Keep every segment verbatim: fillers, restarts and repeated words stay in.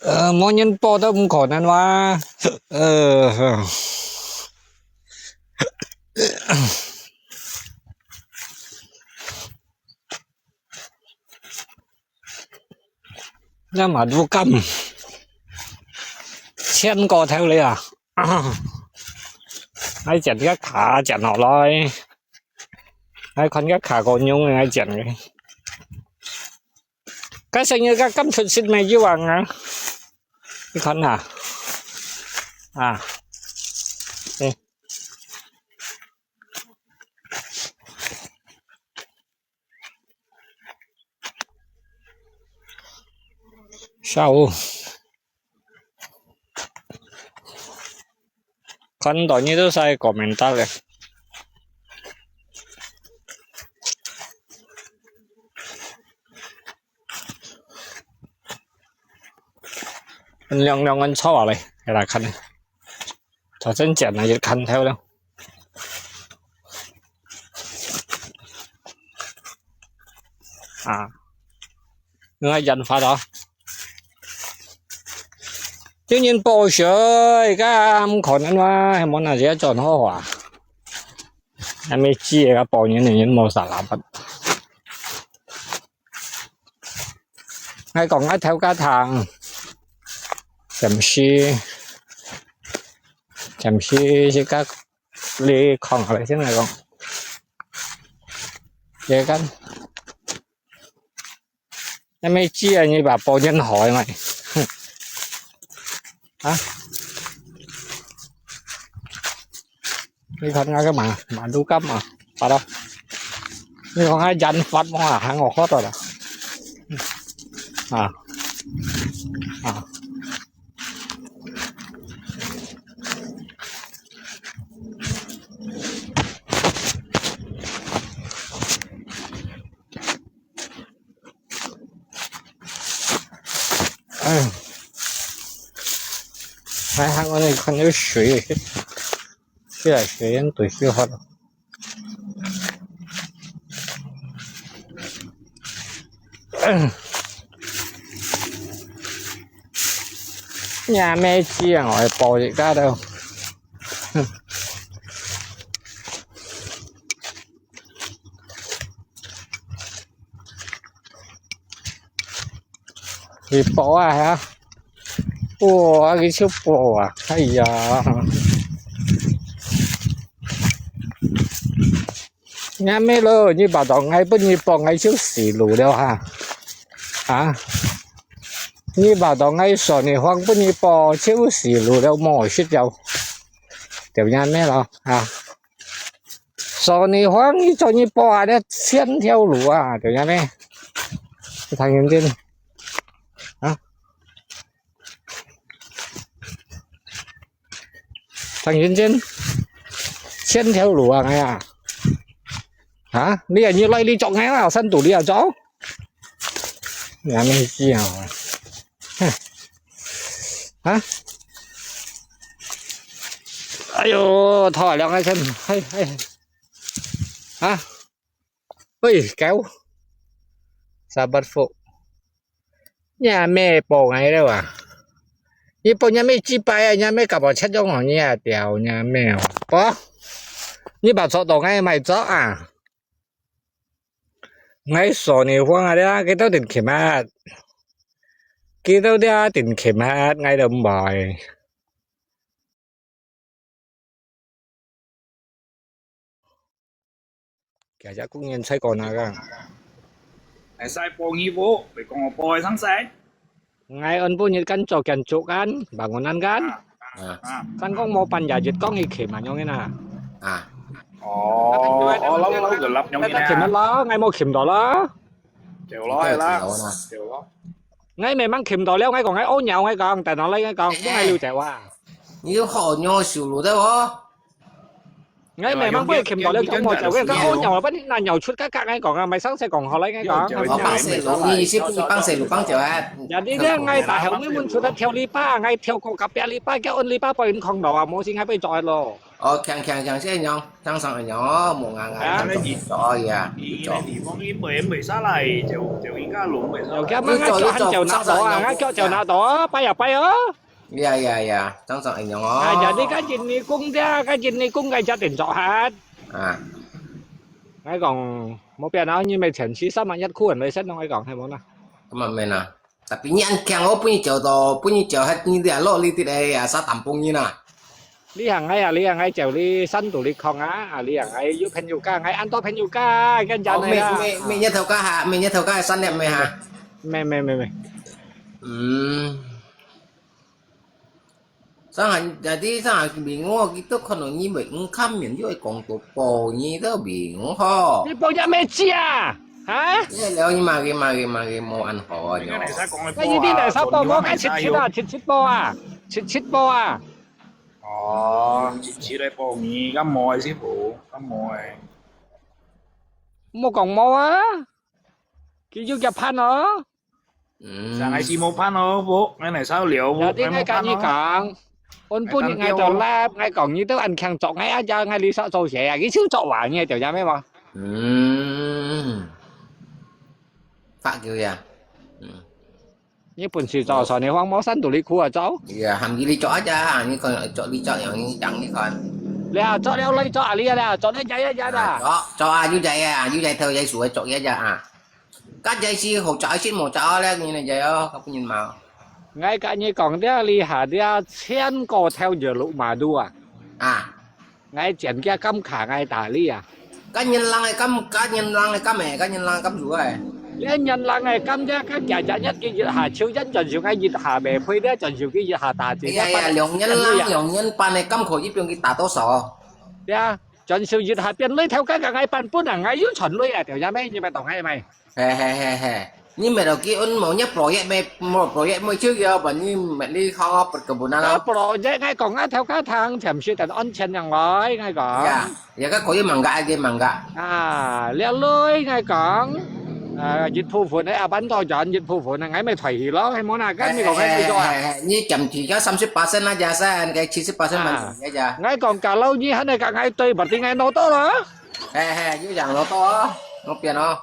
呃，無人報都毋可能哇。呃，那馬路咁，千個頭了啊！𠊎剪个卡剪落來，𠊎看个卡個樣，𠊎剪个。 該細人家敢出息無有啊？你看啊，啊，嗯，下午。 看到你都晒komentar了。亮亮恁吵啊嘞，給大家看呢。頭先剪了也看透了。啊，你看剪法啊。 有人報水，該毋可能嘛，係無那些做好啊。還沒接个報人，人無啥啦吧。𠊎講𠊎頭家堂，暫時，暫時係个你看下來先來講。也kan，還沒接啊，你把報人好嘛？啊？ 你看那個馬，馬路幹嘛？把它，你看它染發嘛，還好好的了。啊，啊。 哎，還好𠊎看有水，起來水煙對就好了。也沒這樣，我包一下都。 你包啊，哈？哇，你就包啊，哎呀。你沒咯，你把到𠊎分你包，𠊎就死路了哈。啊？你把到𠊎說你慌分你包，就死路了，無食了。對不對？沒咯，啊？ 所以你話你做你包啊，這千條路啊，對不對？你聽認真啊？聽認真，千條路啊，哎呀，啊，你啊，你來你做𠊎啊，山肚你啊做？你還沒事啊？哼。 啊？哎喲，頭啊，涼啊，真，嘿，嘿。啊？喂，狗。Sabar po。你阿妹報𠊎了啊？你報你阿妹幾擺啊？你阿妹搞不好切中哦，你啊，屌你阿妹哦。報？你把捉到𠊎買走啊？ 𠊎說你話啊，佢到底琴日，佢到底定琴日，𠊎都毋會。佢只工人在講哪个？哎，晒幫你無？會講我幫佢上晒？ 𠊎安分日間做間做間，bangunan間。啊。啊。Kan講無半夜日光佢企嘛樣个啊。啊。哦，哦，老老个立樣个啊。企乜啦，𠊎無企到啦。走咯，係啦，走咯。𠊎明明企到了，𠊎講𠊎屙尿，𠊎講，等下來𠊎講，不𠊎溜走啊。你有好尿修路的哦。𠊎毋係講佢尋到了講無走，佢講哦，鳥，把你拿鳥出格格，𠊎講啊，買生菜講好了，𠊎講。哦，放細路，你意思你放細路，放鳥啊？呀，你這𠊎大後尾問出來跳籬笆，𠊎跳過隔壁籬笆，叫安籬笆，不然空到啊，無事，𠊎不做咯。哦，強強強，先樣，正常樣哦，無硬硬，啊，正常做呀，你做。地方你不會下來，就就應該攏會下來。有佢乜𠊎腳還腳拿到啊，𠊎腳腳拿到啊，拜呀拜啊。 呀呀呀，正常恁樣哦。哎呀，你看印尼公的，看印尼公个家庭做下。啊，𠊎講，無變啊，你每天吃三萬一箍，你先同𠊎講，係無啦？咁啊，免啊。Tapi你恁強，我分你找到，分你找下，你這落你的呀，三萬半銀啊。你行哎呀，你行哎，找你三度你空啊，啊，你行哎，有朋友家，哎，恁多朋友家，跟家哦，每每每日頭家下，每日頭家三粒咩下？沒沒沒沒。嗯。 上下，jadi上下明我佢都可能因為五看面就會講到包你都明吼。你包隻咩子啊？哈？你了你嘛佢嘛佢嘛佢無恁好啊，你看你使講个包啊，那一定得少包，我該七七啊，七七包啊，七七包啊。哦，七七个包你，敢無个師傅，敢無个？莫講無啊，佢有隻盤哦。 嗯。Saan ai si mo pan o, po? Ngai nai sao liao, po? Jadi ngai kak nyi kang, on pun ngai to lap, ngai kong nyi to an khang chok ngai aja ngai li sa cho sia ya, ngi chiu chok wa nyi to ya me mo? Hmm. Pak kiu ya. Hmm. Nyi pun si cho so ni huang mo san tu li khu a cho? Iya, ham nyi li chok aja, nyi kon chok li chok yang nyi chang nyi kon. Lia, chok liao lai chok a lia lia, chok lia jaya jaya da. Chok, chok a yu jaya, yu jaya thau jaya su chok ya ja a. Kak jai si hỗ trợ ai sit mô chao lé, ngi nè jai ô, kak pun nyin mao. Ngai kak nyi kong dia li ha dia chén kô theo giờ lụk mà đua. À. Ngai chén kia cắm khả ngai tả li à. Kak nyin lang ai cắm, kak nyin lang ai cắm mè, kak nyin lang cắm rùa ai. Lia nyin lang ai cắm dia kak kia chả nhất kia yit hà chiu yến chọn siu ngai yit hà bè phui dia chọn siu kia yit hà tả chỉ. Iya, iya, liòng nyin lang, liòng nyin pan ai cắm khổ yit piong kia tả tô sò. Dia, chọn siu yit hà pian lui theo kak kak ngai pan pun à, ngai yun chọn lui à, tiểu ya mei, nyi mei tong ngai mei. He he he he. Nyi mèt lô ki un mô nyi project mê mô project mô chiu yo, bân nyi mèt li khong perkebunan lo. Project ngai kong ngai theo ka thang thiam si tần on chen yang loi ngai kong. Ya, ya ka koi mangga agi mangga. À, lia lui ngai kong. À, dịch vụ phun ngai, à, bán to chọn dịch vụ phun ngai mê thầy hi lo, hay mô na, cái mê kong ngai mê cho à. Nyi chậm thì cho 三十 percent na ja san, cái 七十 percent bân ya ja. Ngai kong cả lâu nyi hân ngai cả ngai tui bật thì ngai nô to lo. He he, yu yang nô to, nô pian lo.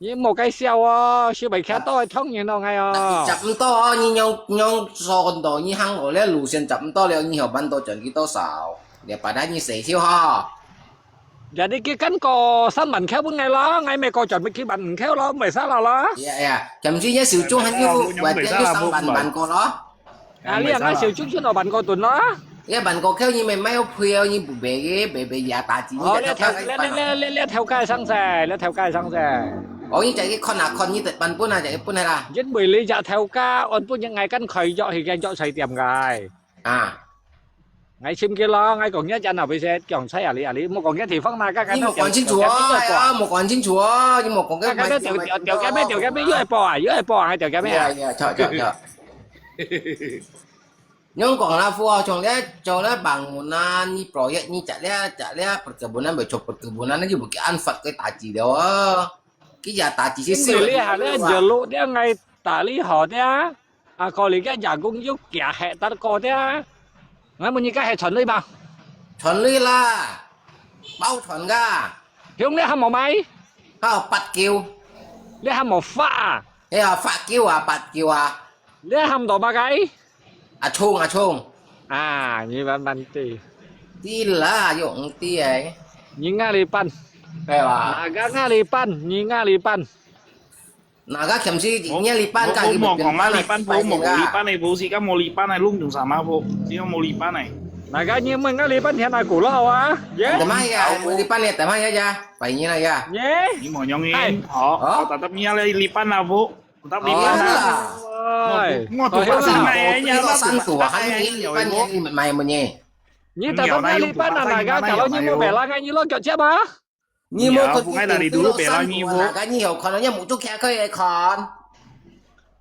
Nyi mô cái siao ô, siu bai kia to thong nyi nô ngai ô. Chập mto ô, nyi nyong nyong so kon to, nyi hang ô le lu sien chập mto le, nyi hio ban to chọn ki to sao. Le pa da nyi se siu ho. Jadi ki kan ko san ban kheo pun ngai lo, ngai me ko chọn me ki ban kheo lo, mei sa lo lo. Ya ya, chậm si nyi siu chung han yu, wa tian yu san ban ban ko lo. À, lia ngai siu chung chun ở ban ko tun lo. Ya ban ko kheo nyi me mai o phui o nyi bu be ge, be be ya ta chi. Ô, lia theo, lia lia lia lia theo cái sang se, lia theo cái sang se. Ô, nyi chạy cái con à, con nyi tết ban pun à, chạy pun hay là. Yin bui li ya theo ka, on pun yang ngai kan khoi yo hi gen yo sai tiam ngai. À. Ngai sim kia lo, ngai kong ya jan nào bị se, kiong sai à li à li, mô kong ya thì phong na ka ka. Nyi mô quản 清楚 ô, ai ô, mô quản 清楚 ô, nyi mô kong cái mai. Ka ka tiểu tiểu cái mê, tiểu cái mê, yu ai po à, yu ai po à, ngai tiểu cái mê. Ya ya, chọ chọ chọ. Nyong kong la phu, chong le chong le bangunan ni project ni chak le chak le perkebunan, bai chok perkebunan ni yu bu ki an fat cái ta chi liao a. Ki ya ta chi si si. Li ha le giờ lụk dia ngai ta li ho dia. À, có lý cái giờ cũng yu kia he ta có dia. Ngai mô nyi cái he chọn lui ba. Chọn lui la. Bao chọn ga. Hiong le ha mô mai. Ha pat kiu. Le ha mô fa. He ha fa kiu à, pat kiu à. Lia ham to ba cái? A chung, a chung. À, nyi ban ban ti. Ti la, yong ti ai. Nyi nga li pan. Phải ba? Naga nga li pan, nyi nga li pan. Naga kiam si nyi li pan ka. Mô kong nga li pan phu, mô kong li pan ai phu, si ka mô li pan ai lung chung sama phu. Si ka mô li pan ai. Naga nyi mô nga li pan thian a ku lo a. Ye. Tama ya, mô li pan ya, tama ya ya. Phải nyi na ya. Ye. Nyi mô nyong in. Ho, ho, ta ta mi ya li pan na phu. Tap li pan na. Ôi. Ngô tụi bác sang này, nhà bác sang tụi bác này, mai mô nhi. Nhi ta tap li pan na, na ga ka lo nhi mô bè la ngai nhi lo kiot chép ba. Nhi mô ko nhi tụi lo sang tụi na ga nhi hậu khon nhi mô chuk kia khơi khon.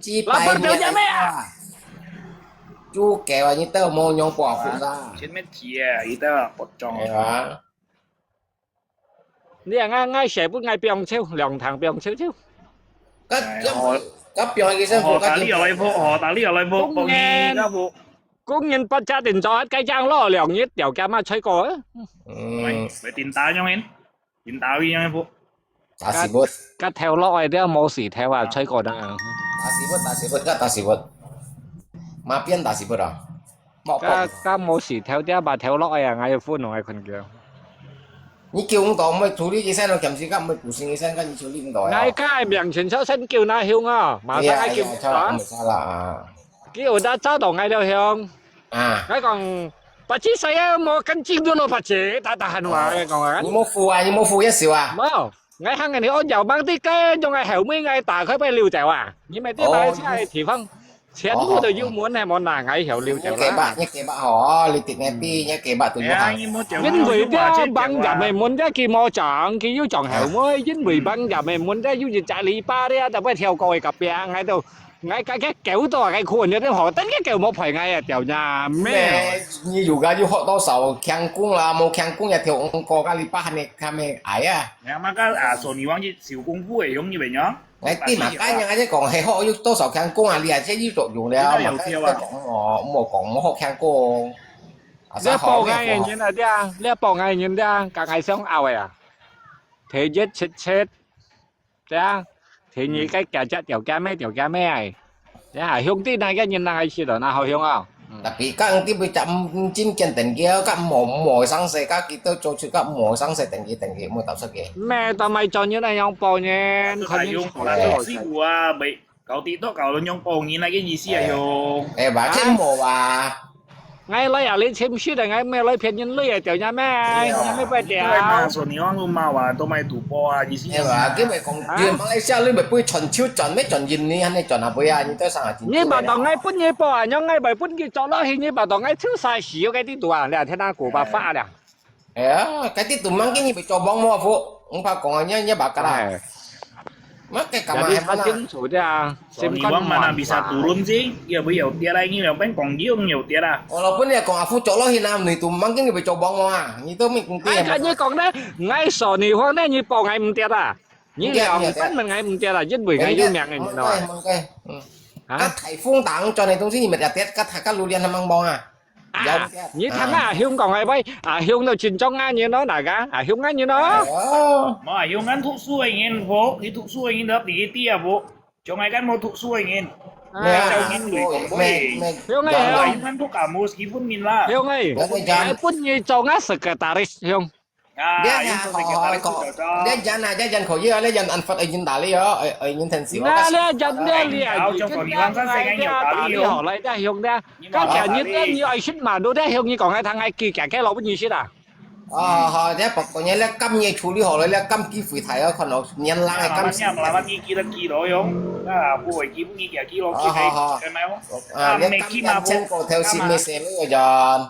lapar條件咩啊？豬狗啊，你都無用報復啦。前面提啊，一个保障。哎呀，你啊，𠊎，𠊎寫本𠊎放手，兩堂放手手。該，哎，該，該放个先，哦，打你又來報，哦，打你又來報，公園，報你，該報。公園八隻定做一个張咯，兩日條件嘛，吹過啊。嗯，會定打樣人。 人打位樣个不？打屎忽。甲頭落个了，無事頭啊，吹過啦。打屎忽，打屎忽，甲打屎忽。馬鞭打屎忽啊！莫甲，甲無事頭，這把頭落个啊，𠊎要分我个困覺。你叫毋到，毋會處理醫生咯，兼時間毋會補償醫生，甲你處理毋到啊。𠊎甲个病情超生叫那凶啊，馬上愛叫。哎呀，哎呀，超，毋使啦啊。佢有得找到𠊎了凶。啊。𠊎講， 八七歲啊，無跟進度咯，八七，打打喊話，哦，講啊。你無付啊，你無付一少啊？無，𠊎喊你安有mang啲个，用个後尾𠊎打開畀你溜走啊。你咪知道，哦，這个地方全部都有門，係無拿，𠊎後溜走啦。你幾百，你幾百吼，你跌个邊，你幾百都有行。因為這幫人个門，這佢無講，佢有講後尾，因為幫人个門，這有一隻籬笆咧，就會跳過去隔壁，𠊎都 𠊎該个狗都還可憐，你好，等个狗莫陪𠊎啊，掉呀，咩？你有个有學多少輕功啦，無輕功也跳五個，該你爸還沒，還沒矮啊。你阿媽个啊，手你忘記手功夫會用你怎樣？哎，對嘛，該人家講，嘿，學有多少輕功啊，你啊，這有作用了，嘛，該講哦，莫講，莫學輕功。啊，你報𠊎个人啊，對啊，你報𠊎个人對啊，剛開始拗个啊，第一七七。 對啊，第二个加隻條件咩，條件咩哎。對啊，兄弟那个人那个是咯，那好兄啊。嗯。Tapi kan dia boleh tak mungkin kan tengge kan mau mau sang se kan kita cucu kan mau sang se tengge tengge mau tak sakit. 咩，但係做人那樣報人，肯定係。師傅啊，未搞跌到搞到樣報人那个意思啊，兄。Eh, macam mau ah. 𠊎來啊，你謙虛个，𠊎毋係來騙人鐳个，掉人咩？對啊。人咩不掉？對嘛，說你往路mau啊，都賣賭博啊，意思係嘛？對嘛，佢咪講，啊？你馬來西亞你咪不會賺錢賺，咩賺印尼，還係賺哪位啊？你在上海賺錢你把當𠊎分你報啊，讓𠊎咪分佢做落去，你把當𠊎抽晒死，有个地圖啊，兩天啊，古巴發了。哎呀，該地圖mang佢，你咪做幫忙服，我怕講啊，你，你把个啦。哎。 Makai kamai mana? Jadi, ah, Sony Wang mana bisa turun sih? Dia boleh ya, dia lagi yang pengen kong dia yang dia lah. Walaupun dia kong afu colo hinam ni tu, mungkin dia coba ngomong ah. Ni tu mik mungkin. Ai, kan ni kong dah, ngai Sony Wang dah ni pau ngai mung tiat ah. Ni liao kan men ngai mung tiat ah, jin bui ngai yu miang ngai ni no. Mungkin, mungkin. Hmm. Hah? Kan 颱風打轉來東西，你咪跌跌，kan kan lulian hamang bong ah. 啊，你聽啊，阿兄講个話，阿兄都真中啊，你喏，哪个？阿兄啊，你喏。哦。無啊，阿兄，𠊎讀書个人，無，你讀書个人都比佢低啊，無。像𠊎恁無讀書个人，啊。照人類講，無。兄啊，兄。𠊎讀啊，無幾分明啦。兄啊，𠊎本你做啊secretaris，兄。啊，你看，用手机好好讲，打字就到。你人啊，你人可以啊，你人安发爱人打理哦，爱爱人疼惜哦。那你人你人你跟人家打理好来的兄弟，看见你跟你爱信嘛，都在兄弟讲，还谈还给给给老板你信啊？哦，好，你不过你那今年处理好了，你今机会太要看到年lang的今。你阿妈你记得记咯用，啊，不会记不记得记咯，记得，好好好。啊，你今年千个头是没事了人。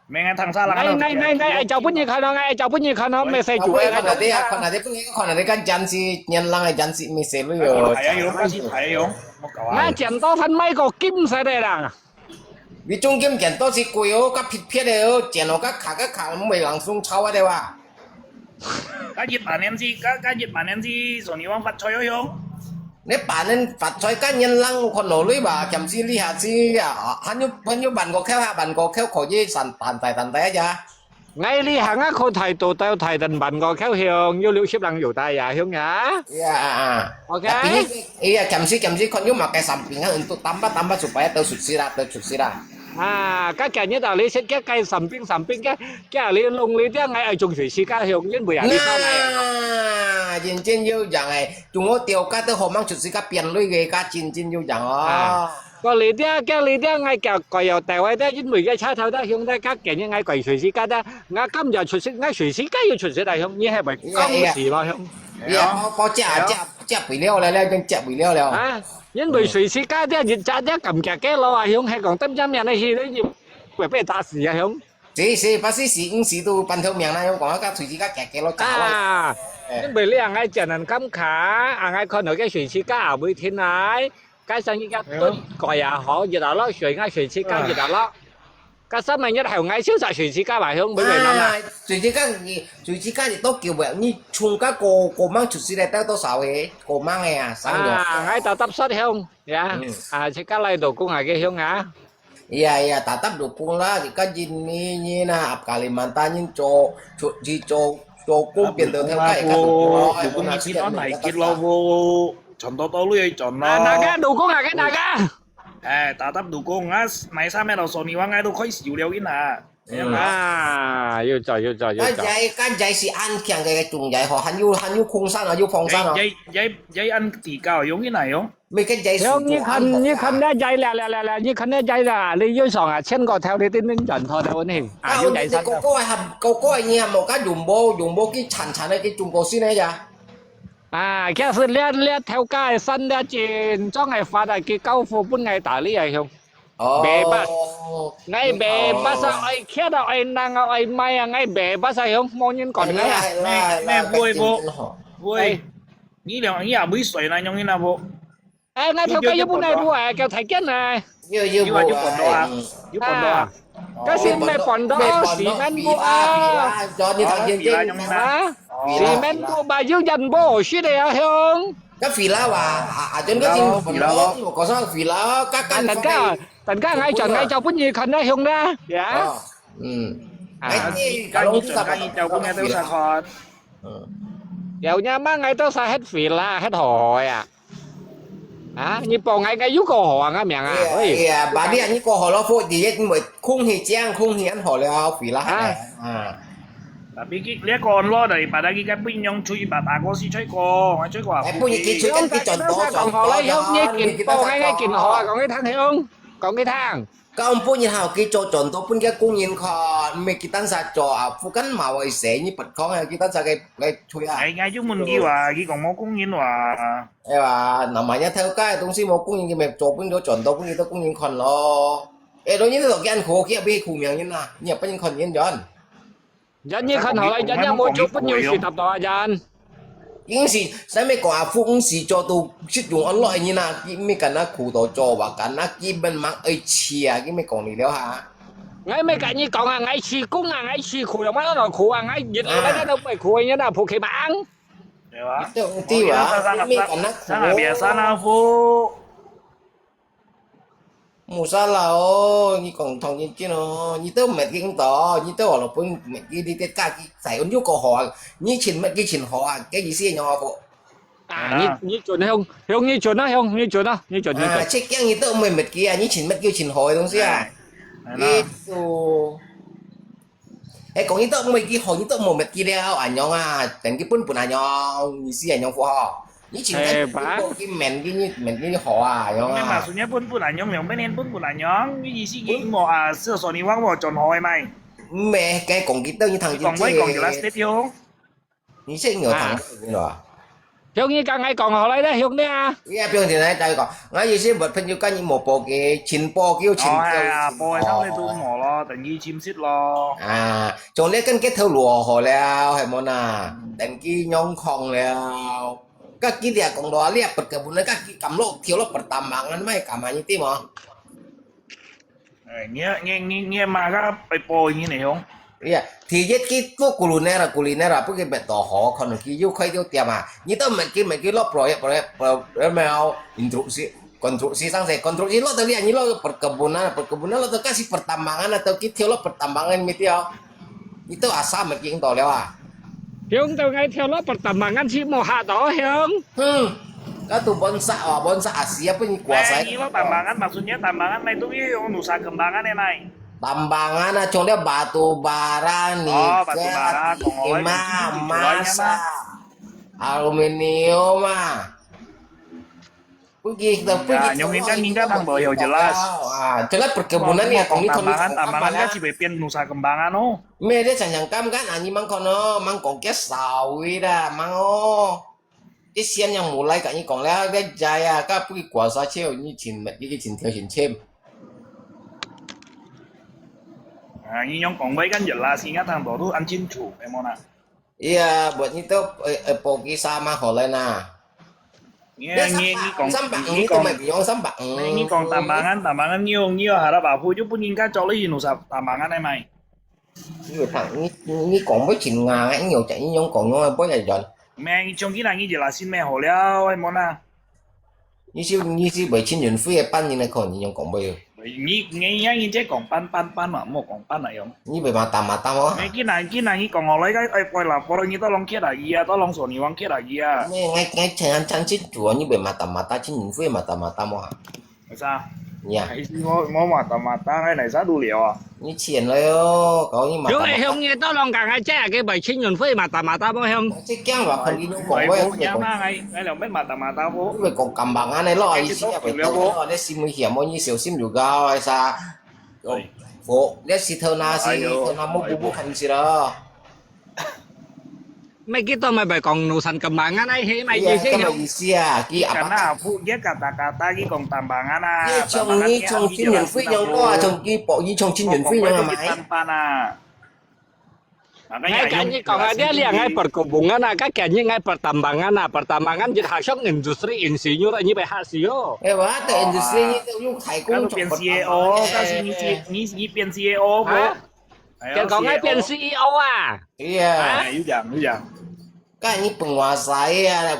明个唐沙人。哎，哎，哎，哎，哎，找不你看了，哎，找不你看了，没事就哎，看哪里啊，看哪里，不看哪里，看janji，年lang个janji，没事了哟。哎呀，有关系，哎哟，我搞啊。那剪刀他卖个金色的啦。你中间剪刀是贵哦，个撇撇的哦，剪哦，个卡个卡，没人送超啊，对吧？个一百年纪，个个一百年纪，说你往发财哦哟。 你辦人發財个人人看落去吧，兼時你下次啊，還有還有辦个口下，辦个口可以散散大散大呀。𠊎呢行啊，可大到大等辦个口向，有六十人有大呀，向呀。呀啊啊。OK。Tapi ni, iya, 兼時兼時看有麼个生病啊，untuk tambah tambah supaya 得出息啦，得出息啦。 啊，該今日啊，你識个該生病生病个，今日弄你這𠊎愛種水時間向，因為啊，你看啊。那，認真有樣哎，中國掉價都好忙出時間變鐳个，該真真有樣哦。啊，過你這，今你這，𠊎叫過有單位的，因為个車頭的兄弟，該今日𠊎過水時間的，𠊎今日出時，𠊎水時間又出時的向，你係會講事無向？你包包接接接不了了，了，已經接不了了。啊，因為水時間的，日日的，感覺个咯啊，向係講，等陣面的去，你 會被打死啊，兄。是是，不是是，毋是都半條命啦，用講啊，隨時个結結咯，炸咯。啊，哎。因為你啊，𠊎真難感慨，啊，𠊎看到个水池个啊，會停來，該生意个蹲過也好，一道落水，𠊎水池个一道落。該三萬一後，𠊎少少水池个嘛，兄，會會難啊。啊，水池个你，水池个你都叫不了，你從个過過忙出去来到多少个，過忙个啊，三个。啊，𠊎到搭煞兄，呀，嗯。啊，自家來到講下个兄啊。 Iya, iya, tatap dukung lah. Di kan Jin ni, ni na, ap Kalimantan ni cho, cho, si cho, cho kung pintu theo kai kan dukung lah. Dukung ni si non lai kit lo vo. Chon to to lui chon lo. Naga dukung ah, naga. Eh, tatap dukung ah, mai sa me lo so ni wang ai do khoi siu liao in ah. Ah, 有做，有做，有做。Kan jai, kan jai si an kiang ke tung jai ho, han yu, han yu kung san ho, yu phong san ho. Jai, jai, jai an ti kao yong in ah yong. 每个人手做安排啊。你看，你看那摘了了了了，你看那摘了，你有上啊，千个头你都能赚到的问题啊，有摘山的。哥哥还，哥哥你还莫个用无用无去惨惨的去中国去呢呀？啊，假使你你头家的山的紧，总系发的去高富本来打理啊，兄。哦。白巴，爱白巴是爱吃的，爱弄啊，爱卖啊，爱白巴是兄，没人管的呀。那那那会不会？ 你两你也会水那种那不？哎，那头家又不来不哎，叫太监呢。又又又啊，又管到啊，嗯。又管到啊。啊，可是没管到，没管到，是蛮不啊。Villa，Villa，Villa，Villa，啊，是蛮不吧，有人不是的啊，兄。个 Villa 哇，啊啊，真个真 Villa，Villa，我讲 Villa，个啊，等下，等下，我转，我转分你看那兄弟，呀。哦，嗯。啊。哎，你，你转，你转分你看那 Villa。 嗯。有人问我到啥黑肥啦，黑河呀？啊，你帮我个有个河啊，个名啊，喂。哎呀，把你啊，你个河咯，不，你也因为空气这样，空气很好了，肥啦，啊。啊。Tapi ki, lia kon lo dari pada ki kan pun nyong chui ba ta ko si chui ko, ngai chui ko. Eh, pun ki chui kan ki chon to, chon to, 你紧帮，你紧帮，哎，紧好啊，讲给他听，讲给他听。 Ka ong pun nyi hao ki cho chon to pun kia kung yin kho, me ki tan sa cho a, fu kan ma wai se nyi pat khong a, ki tan sa ke, ke chui a. Ai, ngai ju mun ki wa, ki kong mo kung yin wa. Ai wa, na ma nya thao kai, tong si mo kung yin ki me cho pun cho chon to pun ki to kung yin khon lo. E, lo nyi to kian kho, kia bi khu miang yin na, nyi pa yin khon yin jon. Yan nyi khan hoi lai, yan nyi mo cho pun yo shi tap to a yan. Ing si, sa me ko a fu ing si cho tu sit yung a lo nyi na, ki me kan na khu to cho wa kan na ki ben mang ai chi a, ki me kong ni liao ha. Ngai me kan nyi kong a, ngai chi kung a, ngai chi khu yo ma lo khu a, ngai yit a, ngai na pai khu a, nyi na phu ke mang. Ito ti wa, ki me kan na khu. Sana biasa na fu. Musa la o, nyi kong thong nyi kin o, nyi tao met kin to, nyi tao lo pun met kin di te ka ki sai un yu ko ho, nyi chin met ki chin ho a, ke yi si nyo ko. À, nyi, nyi chun hong, hong nyi chun na, hong nyi chun na, nyi chun, nyi chun. À, chết kiang nyi tao met met ki a, nyi chin met ki chin ho dong si a. Itu. 哎，講你都毋會幾好，你都無滅佢了，恁樣啊，等佢本本恁樣，意思恁樣好吼。你前个哎，吧。佢免佢，你免佢好啊，恁樣啊。你嘛，人家本本恁樣，兩百年本本恁樣，你意思佢無啊，是說你往我轉好个咩？毋係，該講佢等你聽佢講，我講就last date哦。你先有聽啊。過咯。向你講，𠊎講好來咧，兄弟啊。你也不用緊來再講，𠊎有些朋友跟你無報嘅，尋報叫尋哦，哎呀，報，報个上面都無咯，等於尋食咯。啊，像你跟佢頭落好了，係無呐？等佢仰囥了。該佢這講到，你也不可不能，該佢敢落跳落不打忙啊，你咪敢啊，你對無？哎，你你你你嘛个愛報應呢，兄。Iya, 第一佢做kuliner啊，kuliner啊，不過別多好，可能佢又開條店啊。你都問佢問佢落 proyek proyek proyek 咩哦，konstruksi konstruksi sang saya konstruksi落到你啊，你落 perkebunan perkebunan落到kasih pertambangan atau 佢跳落 pertambangan 咩掉。你都 asa 問佢到了啊？Hiong 到𠊎跳落 pertambangan 去無下到 hiong。Hmm, katu bonsa oh, bonsa Asia pun kuasa. Eh, 你落 tambangan maksudnya tambangan mai tu yung nusa kembangan eh mai. Tambangan ah, contoh batu bara, nikel, timah, emas, aluminium ah. Pergi kita pergi. Ya, nyong kita kita nang bawa jelas. Ah, jelas perkebunan ya, kong tambangan, tambangan kan si bepin nusa kembangan oh. Meh dia cang cang kam kan, ani mang kono, mang kong kia sawi da, mang oh. 一仙人無來甲你講了，你知啊，甲不過煞手，你尋，你去尋條線簽。啊，你用講話跟人啦，先啊，聽到都安清楚，係無啦？Iya, buat nito, eh, eh, pogi sama holen na. 你你你講，你講，你講，你講tambangan，tambangan，你用你用harap apa，就不應該做你用tambangan係咪？ 你有聽，你你你講要真硬个，你有聽，你用講用个，不要亂。Meh，你從今日你就來信咩好了，係無啦？你是你是為陳雲輝个班人來看，你用講要。你你你你這講班班班嘛，莫講班來用。你為嘛打嘛打哦？你今日今日你講我來个，哎，喂啦，不然你都攏缺啊，伊啊，都攏說你往缺啊，伊啊。你我我聽聽清楚哦，你為嘛打嘛打，陳雲輝嘛打嘛打哦。 Asa？Ya。Isi mo mo mata-mata ngai nai sa dulu ya. 你錢了喲，搞你嘛。有个兄弟到龙港个，这个买青运会嘛，打嘛打无兄。这样话，看你讲话，哎，无样啊，哎，哎，两边嘛，打嘛打无。你讲gambangan的咯，意思也袂到咯，你心危险哦，你小心就搞，哎啥。哎。无，你石头拿是，哎呦，石头拿木布布看是咯。 Mai kita mai bai kong nusan kembangan ai he mai ye se. Apa isi ah? Ki apa? Karena aku dia kata-kata ki kong tambangan ah. Ye chong ni chong chin yun fui nyong ko ah, chong ki po yi chong chin yun fui nyong mai. Tambangan ah. Makanya ngai kan ni kong dia liang ngai perkebunan ah, ka kan ni ngai pertambangan ah, pertambangan jit hasong industri insinyur ni bai hak sio. Eh, wah, industri ni tu yung khai kong chok pertambangan. Kan kong ngai pian C E O ah. Iya. Kan kong ngai pian C E O ah. Iya. Kan ni penguasa ya,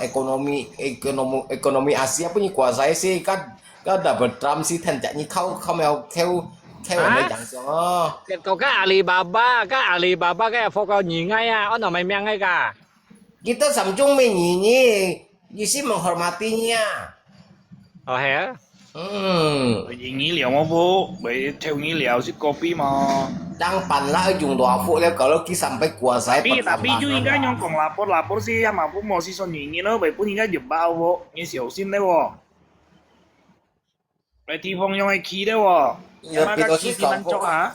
ekonomi ekonomi ekonomi Asia pun ni kuasa si kan kan Donald Trump si than jak ni kau kau mau kau kau mai jang siang oh. Kan kong ka Alibaba, ka Alibaba ka fo kau ni ngai ah, ono mai miang ngai ka. Kita samjung mai ni ni, isi menghormatinya. Oh ya. Hmm. Ini liao mo bu, bai teu ni liao si kopi mo. Dang pan lah yung dua fu liao kalau ki sampai kuasa. Tapi tapi ju ingat nyong kong lapor lapor si ya ma bu mo si son ni ni no, bai pun ingat jebak bu, ni siau sin le bu. Bai ti phong nyong ai ki le bu. Ya ma ka ki ki man chok ha.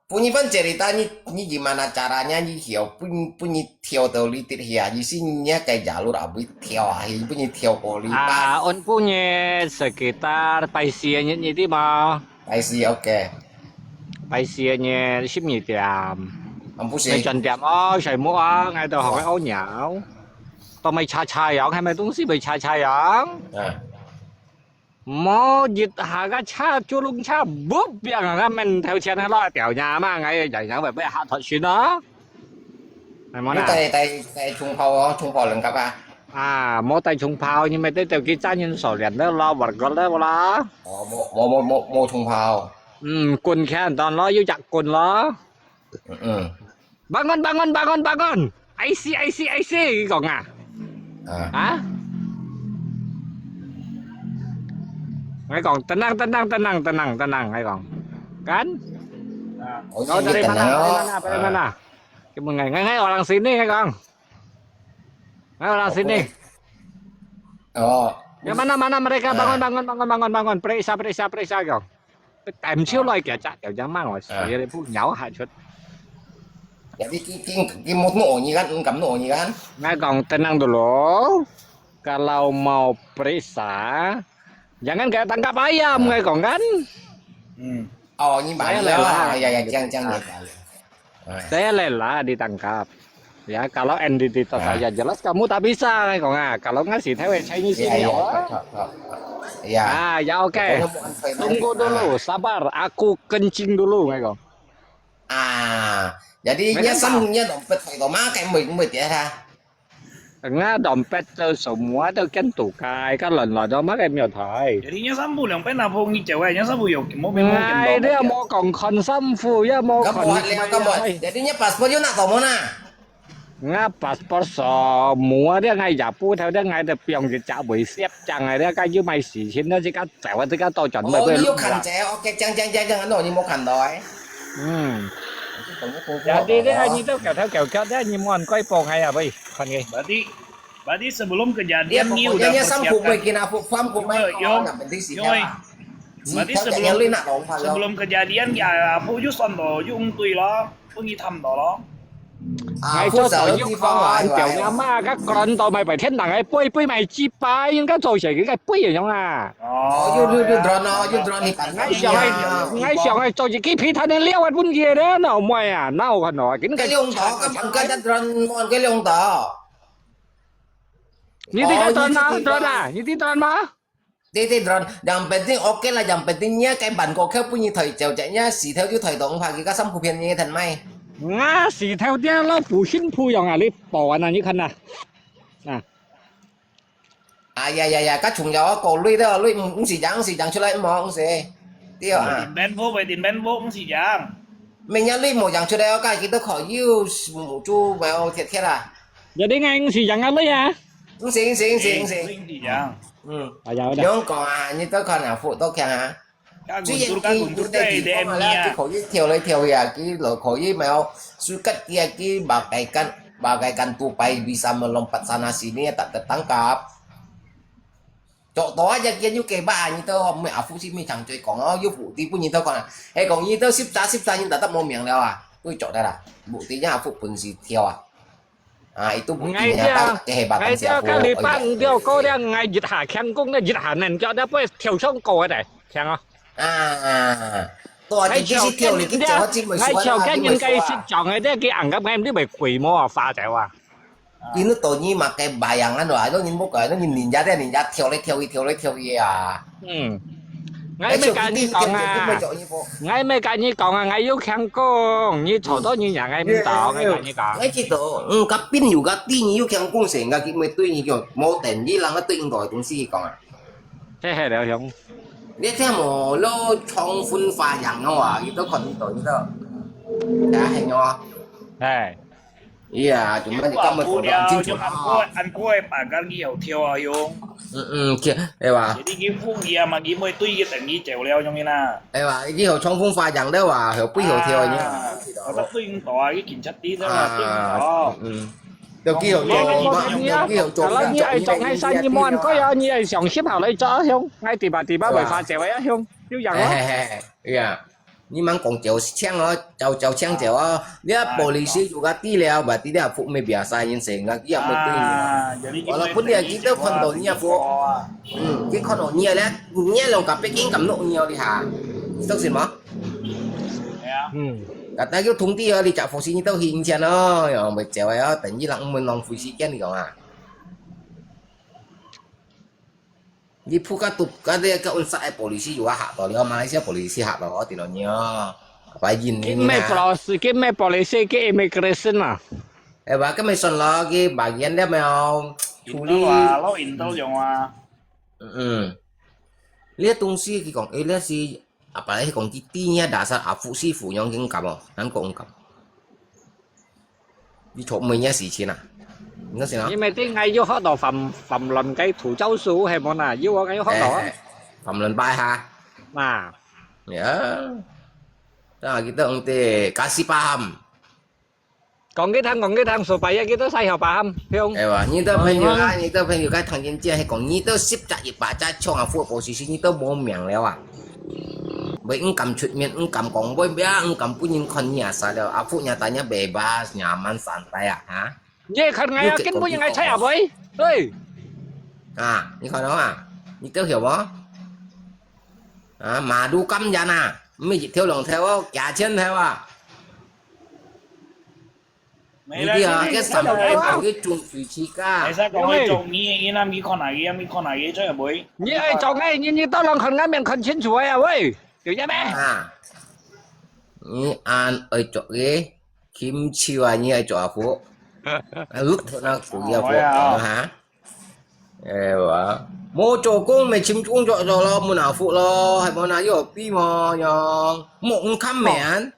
Pun ni pan cerita ni ni gimana caranya ni hiau pun pun ni 跳到你跌下，意思你个jalur abis 跳下去，分你跳過你吧。啊，阮本日sekitar拜四日，你知無？拜四，OK。拜四日十二點。啊，毋係。你轉店哦，睡目啊，𠊎都學个屙尿。都買茶茶樣，係咪東西買茶茶樣？啊。 無一下个車，九龍車，啵，biang啊，面頭前个咯，掉呀嘛，𠊎人人會被嚇脫先咯。係無啦？你帶帶帶銃炮哦，銃炮能幹嘛？啊，無帶銃炮，你咪得掉幾隻人手鏈了咯，玩過了啦。哦，無無無無無銃炮。嗯，棍看到咯，有隻棍咯。嗯嗯。 Bangun, bangun, bangun, bangun! I C, I C, I C! 佢講啊。啊？啊？𠊎講，等等，等等，等等，等等，等等，𠊎講。Kan? Nah, oh, oh, dari mana, dari mana, dari mana? Kita ngai, ngai, ngai orang sini, ngai kong. Ngai orang sini. Oh. Yang mana, mana mereka? Bangun, bangun, bangun, bangun, bangun. Periksa, periksa, periksa, kong. Time chiu loi kia cak, yang mana? Jadi ki ki ki mut nu ni kan, engkam nu ni kan. Ngai kong tenang dulu. Kalau mau periksa, jangan kayak tangkap ayam, ngai kong kan. Hmm. Oh, ni mana? Ya, ya, ya, jangan, jangan, jangan. Saya rela ditangkap. Ya, kalau identitas saya jelas, kamu tak bisa, ngai kong ah. Kalau ngasih tahu Chinese ini, ya, ya, ya. Ya. Ah, ya, oke. Tunggu dulu, sabar. Aku kencing dulu, ngai kong. Ah, jadi nya sam nya dompet phải có má cái mười mười tiệt ha. Nga dompet tu semua tu kan tukai, kan lon lon tu má cái mèo thai. Jadi nya sam bu liang pen apa ngi cewek, nya sam bu yok, mau mau Ngai dia mau kong kon sam bu, ya mau kon. Kamu liang kamu. Jadi nya passport yuk nak tau mana? Nga passport semua dia ngai japu, tau dia ngai dia piang je cak bui siap cang ngai dia kayu mai si chin dia jika cewek jika tau chọn mai. Oh, ni yuk kan cewek, oke, cang cang cang cang, ano ni mau kan doi. Hmm. Jadi dia ni tu kau tahu kau kau dia ni mau kau pong ngai apa, kan ngai. Berarti, berarti sebelum kejadian ni udah persiapkan. Dia pokoknya sam bu mai kina bu fam bu mai. Yo, yo. Berarti sebelum, sebelum kejadian ya, apa yuk son lo, yuk ung tui lo. 分佢探到咯。啊，ngai做到一方啊，負責个地方啊，表阿媽，該個人到買白天堂个杯，杯買幾百，應該做成个杯樣啊。哦，又又又 drone 哦，又 drone 你。ngai想个，ngai想个做一支皮蛋个料啊，分佢个，哪有賣啊？哪有看到啊？今个。該用到，根本个 drone 个用到。你這個 drone 啊，drone 啊，你這 drone 嗎？ Ti ti drone, yang penting oke lah, yang penting nya cái bản có khép bún như thời chèo chạy nya, xì theo chứ thời tổng phải cái sắm của phiền như thần may. Nga xì theo dia lo bu hin bu yong à, li bo an à, ni kan à. À. À, ya, ya, ya, các chúng cháu có lui đó, lui, không xì dáng, không xì dáng, chứ lại mò, không xì. Tiêu à. Tin bên vô, về tin bên vô, không xì dáng. Mình nhá lui mò dáng, chứ đây, cái kia tôi khỏi use, mù chu, mà thiệt thiệt à. Jadi ngai không xì dáng à, lui à. Không xì, không xì, không xì, không xì. Không xì dáng. 嗯，啊，有的。你講啊，你都看啊，福都看啊。雖然佢佢哋地方啊啦，佢可以跳來跳去啊，佢就可以咩哦，sukat佢啊，佢bagaikan bagaikan tupai bisa melompat sana sini tak tertangkap。做到啊，只見有幾百啊，你都毋係阿福先面長嘴講哦，有福地本人都講啊，係講你都十隻十隻人，特特無名了啊，會做得啦，福地因阿福本事跳啊。 啊，佢都毋一定啊，但係白等社會。𠊎這个禮拜五條過了，𠊎一下輕功咧，一下能夠咧，不會跳上高个咧，強哦。啊，大隻就是跳你去走，我真袂喜歡啊，你袂喜歡啊。𠊎跳个應該係講个，這个硬个，𠊎毋知會跪無啊，花走啊。你都到你嘛該白樣啊，都人無怪，你人家在人家跳來跳去，跳來跳去啊。 嗯，𠊎毋係甲你講啊，𠊎毋係甲你講啊，𠊎有輕功，你坐到你娘个毋到，𠊎甲你講。𠊎知道，嗯，甲朋友甲知你有輕功時，𠊎佢毋會對你講，無等你人个對應到个東西講啊。嘿嘿，了兄。你聽無，你長funfaayang哦啊，你都看得到，你都，啊，係哦。哎。 Iya，做咩你今日講到咁清楚啊？安過安過个把握以後跳啊用。嗯嗯，係，係吧？Jadi佢風雨啊嘛，佢會對佢等於走了，用个啦。係吧？佢好衝鋒發揚了哇，好背後跳啊，你。啊，我都對應到啊，佢警察啲啫嘛，對應到。嗯，都幾好做，幾好做。Kalau你愛做，愛生意，無人改啊，你愛上心下來做啊，兄，愛地巴地巴會發展啊，兄，有樣啊。係係係，係啊。 你莫講走青哦，走走青走哦，你啊polisi juga知了，berarti你啊福沒biasa人生啊，佢也沒對你。Walaupun你啊，佢都看到你啊福，嗯，佢看到你啊咧，你啊兩個北京咁落你哦，你哈，你相信嗎？係啊。嗯。Kata佢通知哦，你隻福星你都去贏錢哦，又沒走啊，等於人們浪費時間，你講啊。 你仆街督街，你个unsa个polisi juga hak to，你个Malaysia polisi hak to，我知道你哦。Apa yin你啊？Polisi，佢咩polisi，佢immigration啊。哎，吧，佢咪算咯，佢bagian dia mau處理。Intel啊，老Intel用啊。嗯嗯。你个東西佢講，哎，你是 Apalagi講佢知你dasar阿福師傅樣應該哦，難講應該。你做咩个事情啊？你講先啊？因為對𠊎有學到phạm phạm luật个土教書，係無啦？有啊，𠊎有學到啊。phạm luật拜哈。嘛。呀。啊，佢都毋得，kasih paham。講佢聽，講佢聽，supaya佢都使曉paham，兄。係哇，你都朋友啊，你都朋友，該聽見這係講，你都識得一把隻槍啊，副posisi，你都無命了啊。會毋敢出面，毋敢講，會毋敢分人看你啊，啥了，啊，副nya tanya bebas，nyaman santai啊，哈？你看𠊎啊，根本應該猜啊，喂，對。啊，你看到啊，你都曉無？啊，malu kam yan啊，毋係一條兩條哦，幾千條啊。你知啊，該三條條个中水去噶。係講佢中意，你那咪看哪个，咪看哪个，這也會。你愛做个，你你到人看眼面看清楚个啊，喂，有影咩？啊，你恁愛做个，kim chiu啊，你愛做阿福，啊，look到那古个福啊哈。哎哇，無做工咪尋工作做咯，問阿福咯，係無哪有比無樣，無income面。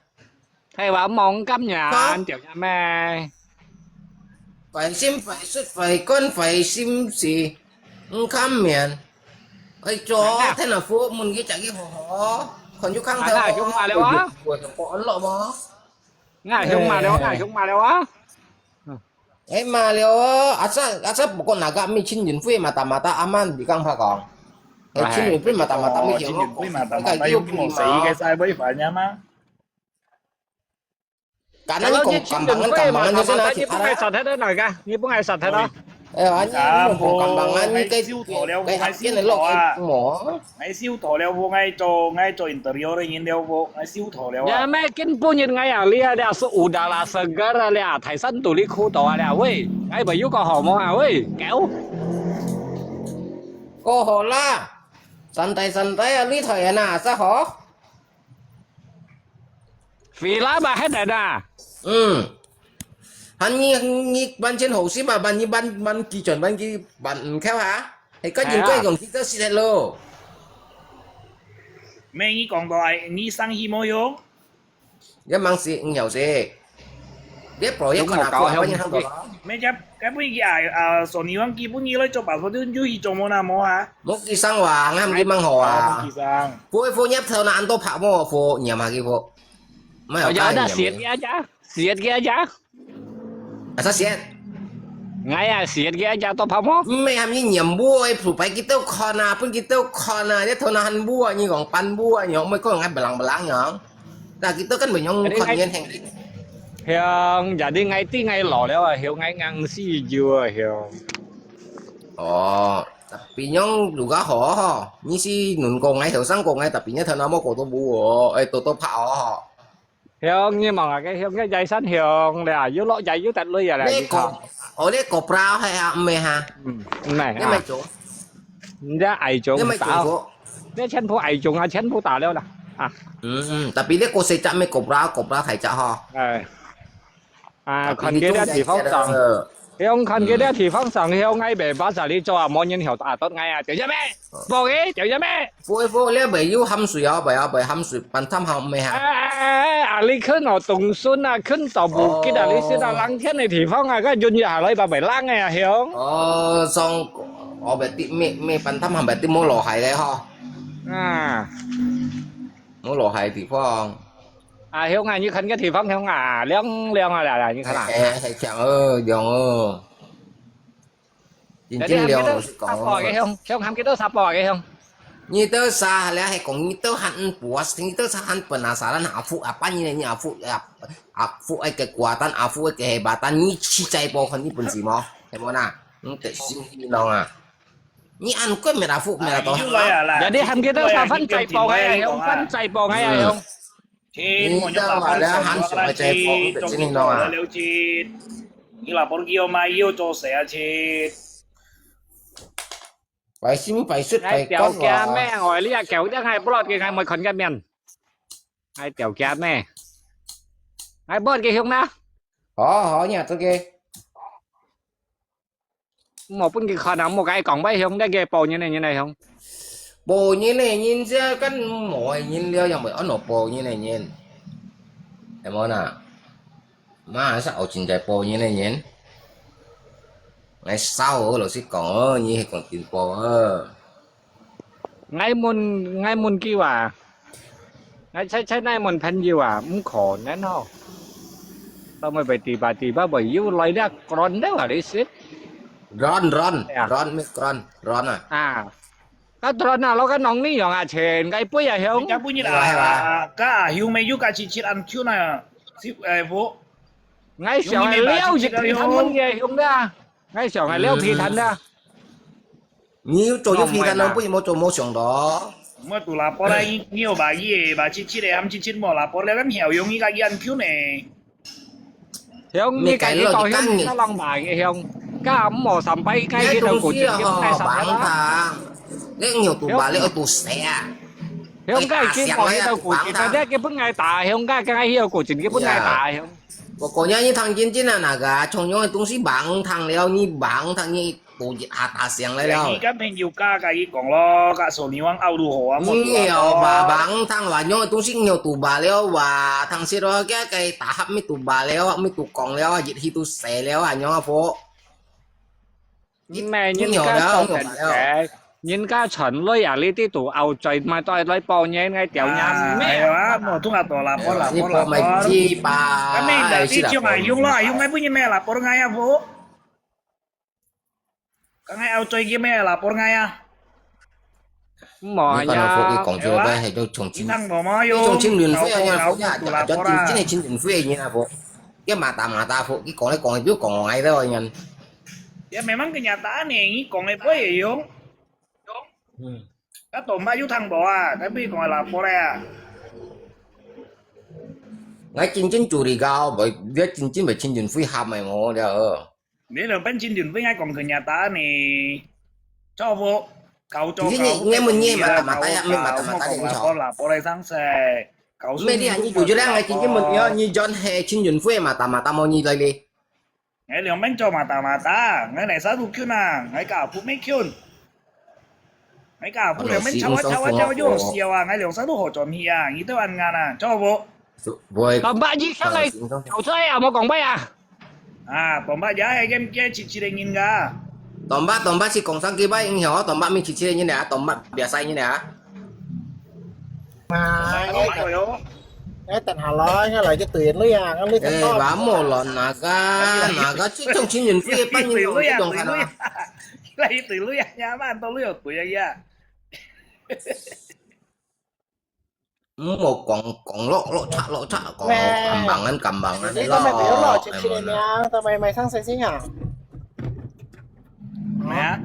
係話望今年掉下咩？快心快出快乾快心事，毋堪面。愛做天啊，父母佢自己好好，看住康頭。啊，凶馬了啊！我就講安樂無？啊，凶馬了，啊，凶馬了啊！哎，馬了哦，asal asal pokok naga mi Chin Yun Fui mata-mata aman di kang pakong. Eh, Chin Yun Fui mata-mata mi Chin Yun Fui mata-mata yung mo sa ike sa boy fa niya ma. Kana ni kong kambangan kambangan ni sana si para. Ni pung ai sat hada na ka. Ni pung ai sat hada. Eh, ani ni kong kambangan ni kay kay akin lo mo. Ngai siu tho liao vo, ngai cho ngai cho interior ngin liao vo, ngai siu tho liao. Ya me kin punyin ngai a lia lia su uda la segar a lia, Thai san tu li khu to a lia, wei, ngai ba yu ko ho mo a, wei, keu. Ko ho la. Santai santai a li thoi na sa ho. Vì lá bà hết rồi nè. Ừ. Hàn nhi nhi ban chen hậu xí mà ban nhi ban ban kỳ chuẩn ban kỳ ban kéo hả? Thì có nhìn cái gồng thì có xí lô. Mẹ nhi còn đòi nhi sang hi mô hiếu. Cái mang xí ngầu xí. Biết pro yết con nào có bao nhiêu thằng đó. Mẹ chấp cái bún gì à à sổ ni wang kỳ bún gì lấy cho bà có đứa chú hi cho mô na mô hả? Mô kỳ sang wa ngam kỳ mang hổ à. Mô kỳ sang. Phô phô nhấp thâu na ăn tô phạ mô phô nhầm hả kỳ phô. Mai hảo. Ơ, kai da siết kia cha, siết kia cha. Asa siết. Ngai à siết kia cha tô phao mo. Mẹ ham ni niệm bố ai phủ pai kí tao con à, pun kí tao con à, nhất thâu na han bố à, ni gong pan bố à, ni gong mày có ngai belang belang ni gong. Là kí tao kan mày nhong con ngai- niên hẹn kí. Hiong, jadi ngai ti ngai lo liao à, hiong ngai ngang si jua hiong. Ồ, tapi nyong lu ga ho ho, ni si nun ko ngai heo sang ko ngai tapi ni thâu na mo ko tô bố à, ai tô tô phao ho. Hiong, ngi mong a, ke hiong, ke yai san hiong le, yu lo yai yu tat lui ya le, yu ko. Ơ, le ko prao hai ha, me ha. Hm, me ha. Ni mai chung. Ni ai chung. Ni mai chung ko. Ni chen pu ai chung a, chen pu ta liao la. A. Hm, hm, tapi le ko se chak me ko prao, ko prao thai chak ho. Ai. A, kon ke le ti fong sang. Hiong kon ke le ti fong sang, hiong ngai be ba sa li cho a, mo nyin hiao ta tot ngai a, tiao ya me. Bo e, tiao ya me. Phô phô liao bai yu ham sui ao bai ao bai ham sui pan tham ham me ha. A li khun o tong sun a khun tau bu kit a li sit a lang thian ni ti fong a ka yun ya lai ba bai lang e a hiong. Ơ, song o bai ti me me pan tham ham bai ti mo lo hai le ho. A. Mo lo hai ti fong. A hiong a, ni khun ke ti fong hiong a, liang liang a la la, ni khun a. Ê, ê, ê, chang ơ, liang ơ. Chính chính liang ơ, sap po ke hiong, hiong ham kí tơ sap po ke hiong. Ni tơ sa le hai kong ni tơ han puas, ni tơ sa han penasaran afu apa ni ni afu afu ai kekuatan afu ai kehebatan ni chi chai po kon ni pun si mo. Hei mo na. Ni te sing ni nong a. Ni an kuat me afu me to. Jadi ham kí tơ sa fan chai po ngai hiong, fan chai po ngai hiong. Chin, mo nyok la pon song la chin, trong chin to la liao chin. Ni la pon kio mai yo cho se a chin. Pai sim pai sut pai kon wa. Ngai tiao kia me, oi li a kiao dia ngai blot ke ngai moi kon kia mian. Ngai tiao kia me. Ngai blot ke hiong na. Ho ho nya to ke. Mo pun kí khon a, mo kai kong bai hiong, dai ke po nyin ne nyin ne hiong. Po nyin ne nyin sia kan mo ai nyin liao yang bai ano po nyin ne nyin. Em mo na. Ma sa o chin jai po nyin ne nyin. Ngai sao lo si kong ơ, nyi he kong tin po ơ. Ngai mun, ngai mun kiu a. 𠊎猜猜𠊎問朋友啊，毋可能哦。到尾被tiba-tiba會有來了，kron了啊，你識？ Ron, Ron, 哎呀。 Ron, 咩Ron, Ron啊。 啊，該kron啊，老个弄你用啊，錢，該杯啊，兄。 Ka bunyi lah. Ka hiu me yu ka cicit an kiu na. Si eh fu.𠊎想係了皮蛋問題，兄弟啊。𠊎想係了皮蛋啊。 你有做有皮蛋咯，不然無做無上咯。 Mo tu lapor ai ni o ba ye ba cicit eh ham cicit mo lapor le kan hiau yung i ka yan kiu ne. 兄，你家己到兄，你个人买个兄，家毋好三百个去到古井，你不爱三百啦。你有tu ba了有tu se啊。兄，家己去到古井，你个本来打，兄，家刚刚去到古井，你本来打，兄。 Pokoknya你聽真真啊，那个重用的东西，bang tang了，你bang tang你不下大聲了了。 Ni kan phen yu ka ka i kong lo ka so ni wang au lu ho a mo. 你有吧？bang tang吧，用的东西你有tu ba了哇？tang si lo，个个打合没tu ba了，没tu kong了，一起都死了啊，用啊不？ 毋係，人家講人个，人家傳來啊，你啲都拗嘴，嘛都係來報人个條人咩？係啊，無通啊，大lapor lapor lapor。你報咪知吧？咁你就知將阿兄咯，阿兄，你本人咩lapor ngai啊，fu？咁係拗嘴叫咩lapor ngai啊？毋係啊，你講到福，你講出來係都重新，你聽無嘛？你重新輪迴啊，你福啊，lapor 真真係重新輪迴嘅人啊，福。一馬打馬打福，你講咧講，你講我挨到人。 Ya memang kenyataan nih, ngikong eh boy yung. Ka tomba yu thang bo ah, tapi kong lapor ya. Ngai cincin curiga, boy, dia cincin boy cincin fui ham mai mo dia. Ni lo pen cincin fui ngai kong kenyataan nih. Cho bo, kau cho Jadi kau. Ngai mun ni mata mata ya, mun mata mata dia Lapor lapor ai sang se. Kau Mai dia ni jujur lah ngai cincin mun ya, ni John he cincin fui mata mata mo ni lai le. Ngai liang pen cho mata mata, ngai nai sa tu kyun ah, ngai ka pu me kyun. Ngai ka pu liang pen chawa chawa chawa yo siau ah, ngai liang sa tu ho chom hi ah, ngi teu an ngan ah, cho bo. Boy. Tomba ji sang ai, tau sai ah, mo kong bai ah. Ah, tomba ya ai game kia chi chi le ngin ga. Tomba tomba si kong sang ki bai ing hio, tomba mi chi chi le ngin ah, tomba biasa ngin ah. 嘛，哎呦，哎，等下來，我來去對人類啊，我你 Eh, vamos lo naga, naga si trong cincin fui pan ni lo dong kana. Lai tu lu ya, nyaman tu lu yo tu ya ya. 毋好講講落落差落差，講kambangan kambangan 你今日表落切切个名，做咩賣生食先啊？咩啊？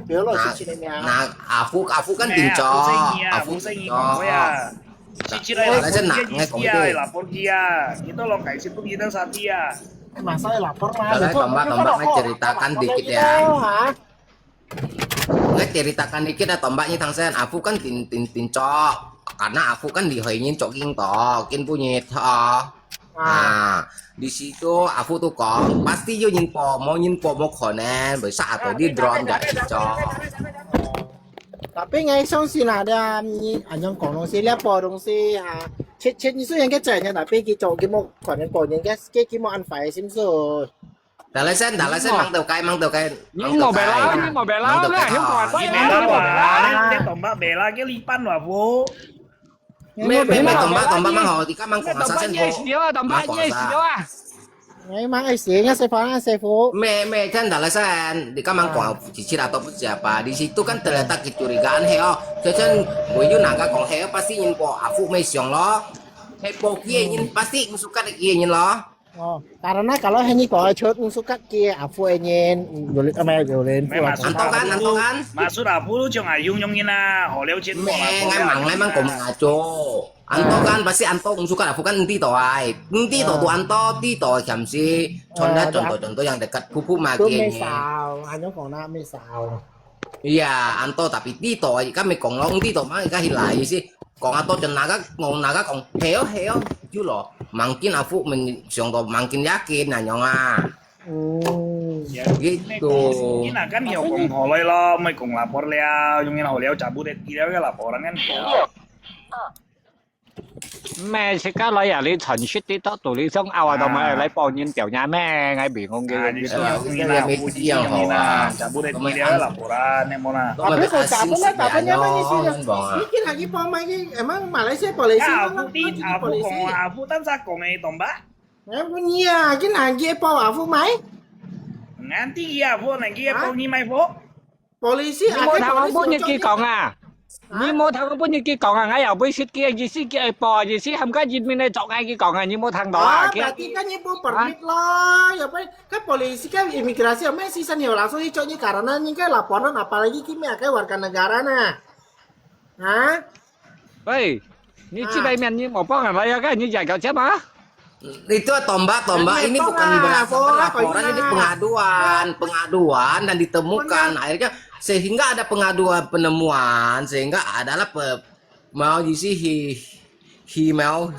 表落切切个名。那阿福阿福跟定咗，阿阿福福生意講開啊。Cicit Wala sa na, ngai kong ah, lapor kia. Ito lo kay si pun kita sa tia. Masa lapor Kalau tomba tomba ngai ceritakan dikit ya. Ngai ceritakan dikit ya tomba ni tangsen. Afu kan tin tin tin cok. Karena afu kan di hoi nyin cok king to, kin pu nyit ha. Ah, di situ afu tu kong pasti yo nyin po mo nyin po mo konen, bisa atau di drone jadi cok. Tapi ngai song si na dia ni anyong kong dong si lia po dong si ha. Chet chet ni su yang ke cai nya tapi ki cok ki mo konen po nyin ke ki mo an fai sim su. Dah lah sen, dah lah sen, mang tau kai, mang tau kai. 你莫白啦，你莫白啦，那有话 Ni bela ba, ni tomba bela ke lipan wa bu. May may may tomba tomba mang ho, di ka mang kong sa sen ho. Yes, yo, tomba yes, yo ah. Ngai mang ai si nga se fa nga se fu. May may sen dah lah sen, di ka mang kong cici lah to siapa. Di situ kan terletak kecurigaan he oh. Sen sen, boyu naga kong he pasti nyin po afu may siang lo. He po kie nyin pasti musukat kie nyin lo. Oh, karena kalau hanya kau cut musukat ki afu enyin, yulit ama yulin. Anto kan, anto kan. Masuk afu lu ciong ayung yong ina, ho leo chin po May ngai mang ngai mang kong aco. Anto kan pasti anto musukat afu kan enti to ai. Enti to tu anto, ti to kiam si. Contoh contoh contoh yang dekat pupu Tu maki may ni. sao, anyong kong na may sao. Iya, anto tapi ti to ai, kan may kong long ti to mang ka hilai si. Kong ato chen naga, ngong naga kong heo heo, ju lo. Mangkin afu men siang to mangkin yakin na nyong ah. Hmm. Gitu. Ina kan yo kong ho loi lo, may kong lapor leo, yung ina ho leo cabut et ileo ya laporan kan. 咩，自家來啊，你傳說啲多道理想拗啊，同埋來幫人調查咩？𠊎平常个。啊，你說有你啦，我只有你啦，全部都你了啦，不然你莫啦。啊，不過打不啦，打不了嘛，你是，你今下去報名去，emang Malaysia polisi，啊，阿富，阿富，單隻講个懂吧？哎，不你啊，今下去報阿富買？Nanti阿富，nanti阿富，你買貨？ polisi，你無聽我本日佢講啊？你無聽我本日佢講啊？𠊎又會識佢，意思佢愛報，意思喊佢人民來捉𠊎佢講啊？你無聽到啊？啊，berarti kan你無permit咯，又會，kan polisi kan imigrasi，又咩事情又langsung去捉你，karena你个laporan，apalagi佢咩个warga negara呢？啊？喂，你這方面你無幫人來啊？你也搞錯嘛？ Itu tombak-tombak ini bukan berasal laporan, ini pengaduan, pengaduan dan ditemukan. Akhirnya sehingga ada pengaduan penemuan, sehingga adalah pe, mau isi hi, hi mau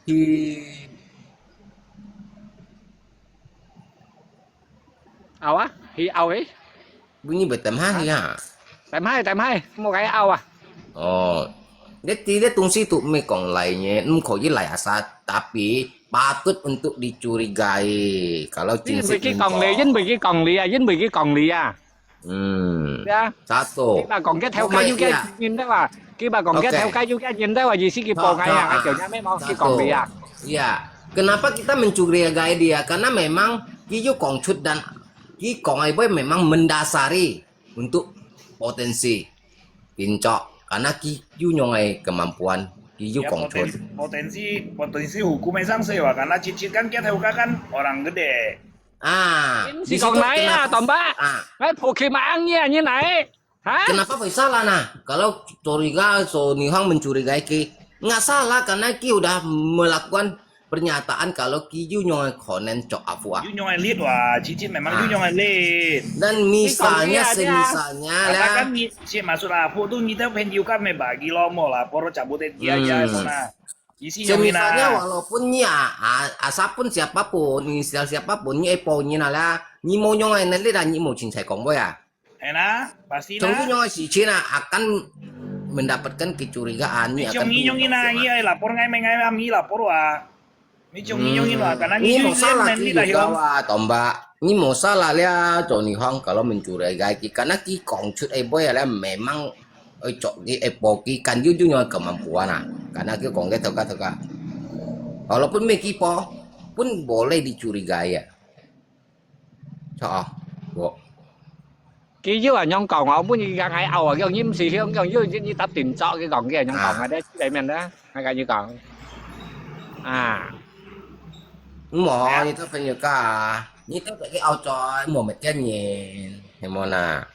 hi. Au ah, hi au eh. Bunyi bertemah ya. Temah, temah, mau kaya au ah. Oh. Jadi dia tungsi tu mê còn lại nhé, không có gì lại asal, tapi patut untuk dicurigai. Kalau chính xác 佢講理，因為佢講理啊，因為佢講理啊。嗯。對啊。Satu. Kiba講佢頭家有个認得啊，kiba講佢頭家有个認得啊，意思佢報𠊎啊，𠊎就認得無，佢講理啊。Ya, kenapa kita mencurigai dia? Karena memang 佢有講出 dan 佢講个話 memang mendasari untuk potensi pincok, karena 佢有樣个kemampuan，佢有講出。Potensi, potensi hukum sangsi wa, karena cicit kan 佢頭家 kan orang gede。啊，毋係講來啊，懂吧？啊，來破開嘛，angin啊，你來。 Hah? Kenapa phải salah nah? Kalau curiga, so 女方 mencurigai 佢，nggak salah karena 佢 udah melakukan pernyataan kalau 佢有樣个可能做阿富啊。有樣个例哇，其實 memang 有樣个例。Dan misalnya, semisalnya lah。Katakan你，si maksud 阿富 tu 你的朋友 kan may bagi lo mo lapor cabut dia ya mo na. Isi 有 na. Semisalnya walaupun 你啊，啊，asal pun siapapun, inisial siapapun, 你愛報人啊啦，你無樣个能力啦，你無清彩講話啊。 Ena, pasti na. Contohnya si Cina akan mendapatkan kecurigaan ni akan 你用你用你啦，你愛lapor ngai mai ngai am 你 lapor 啊。你用你用你啦，可能你 你 masalah 你 juga 啊，懂吧？你 masalah 了，做女方 kalau mencurigai，karena 佢講出个話了，memang 愛做佢愛報佢，kan 有有樣 kemampuan 啊，karena 佢講个頭家頭家，walaupun 無佢報，pun boleh dicurigai 啊。 Sao? Wo. 佢又恁樣講哦，本人講𠊎拗啊，講你毋係香港，又你答定作，佢講佢恁樣講啊，在這面的，𠊎跟你講。啊。無，你做朋友家啊，你做自己拗嘴，無物件人，係無啦？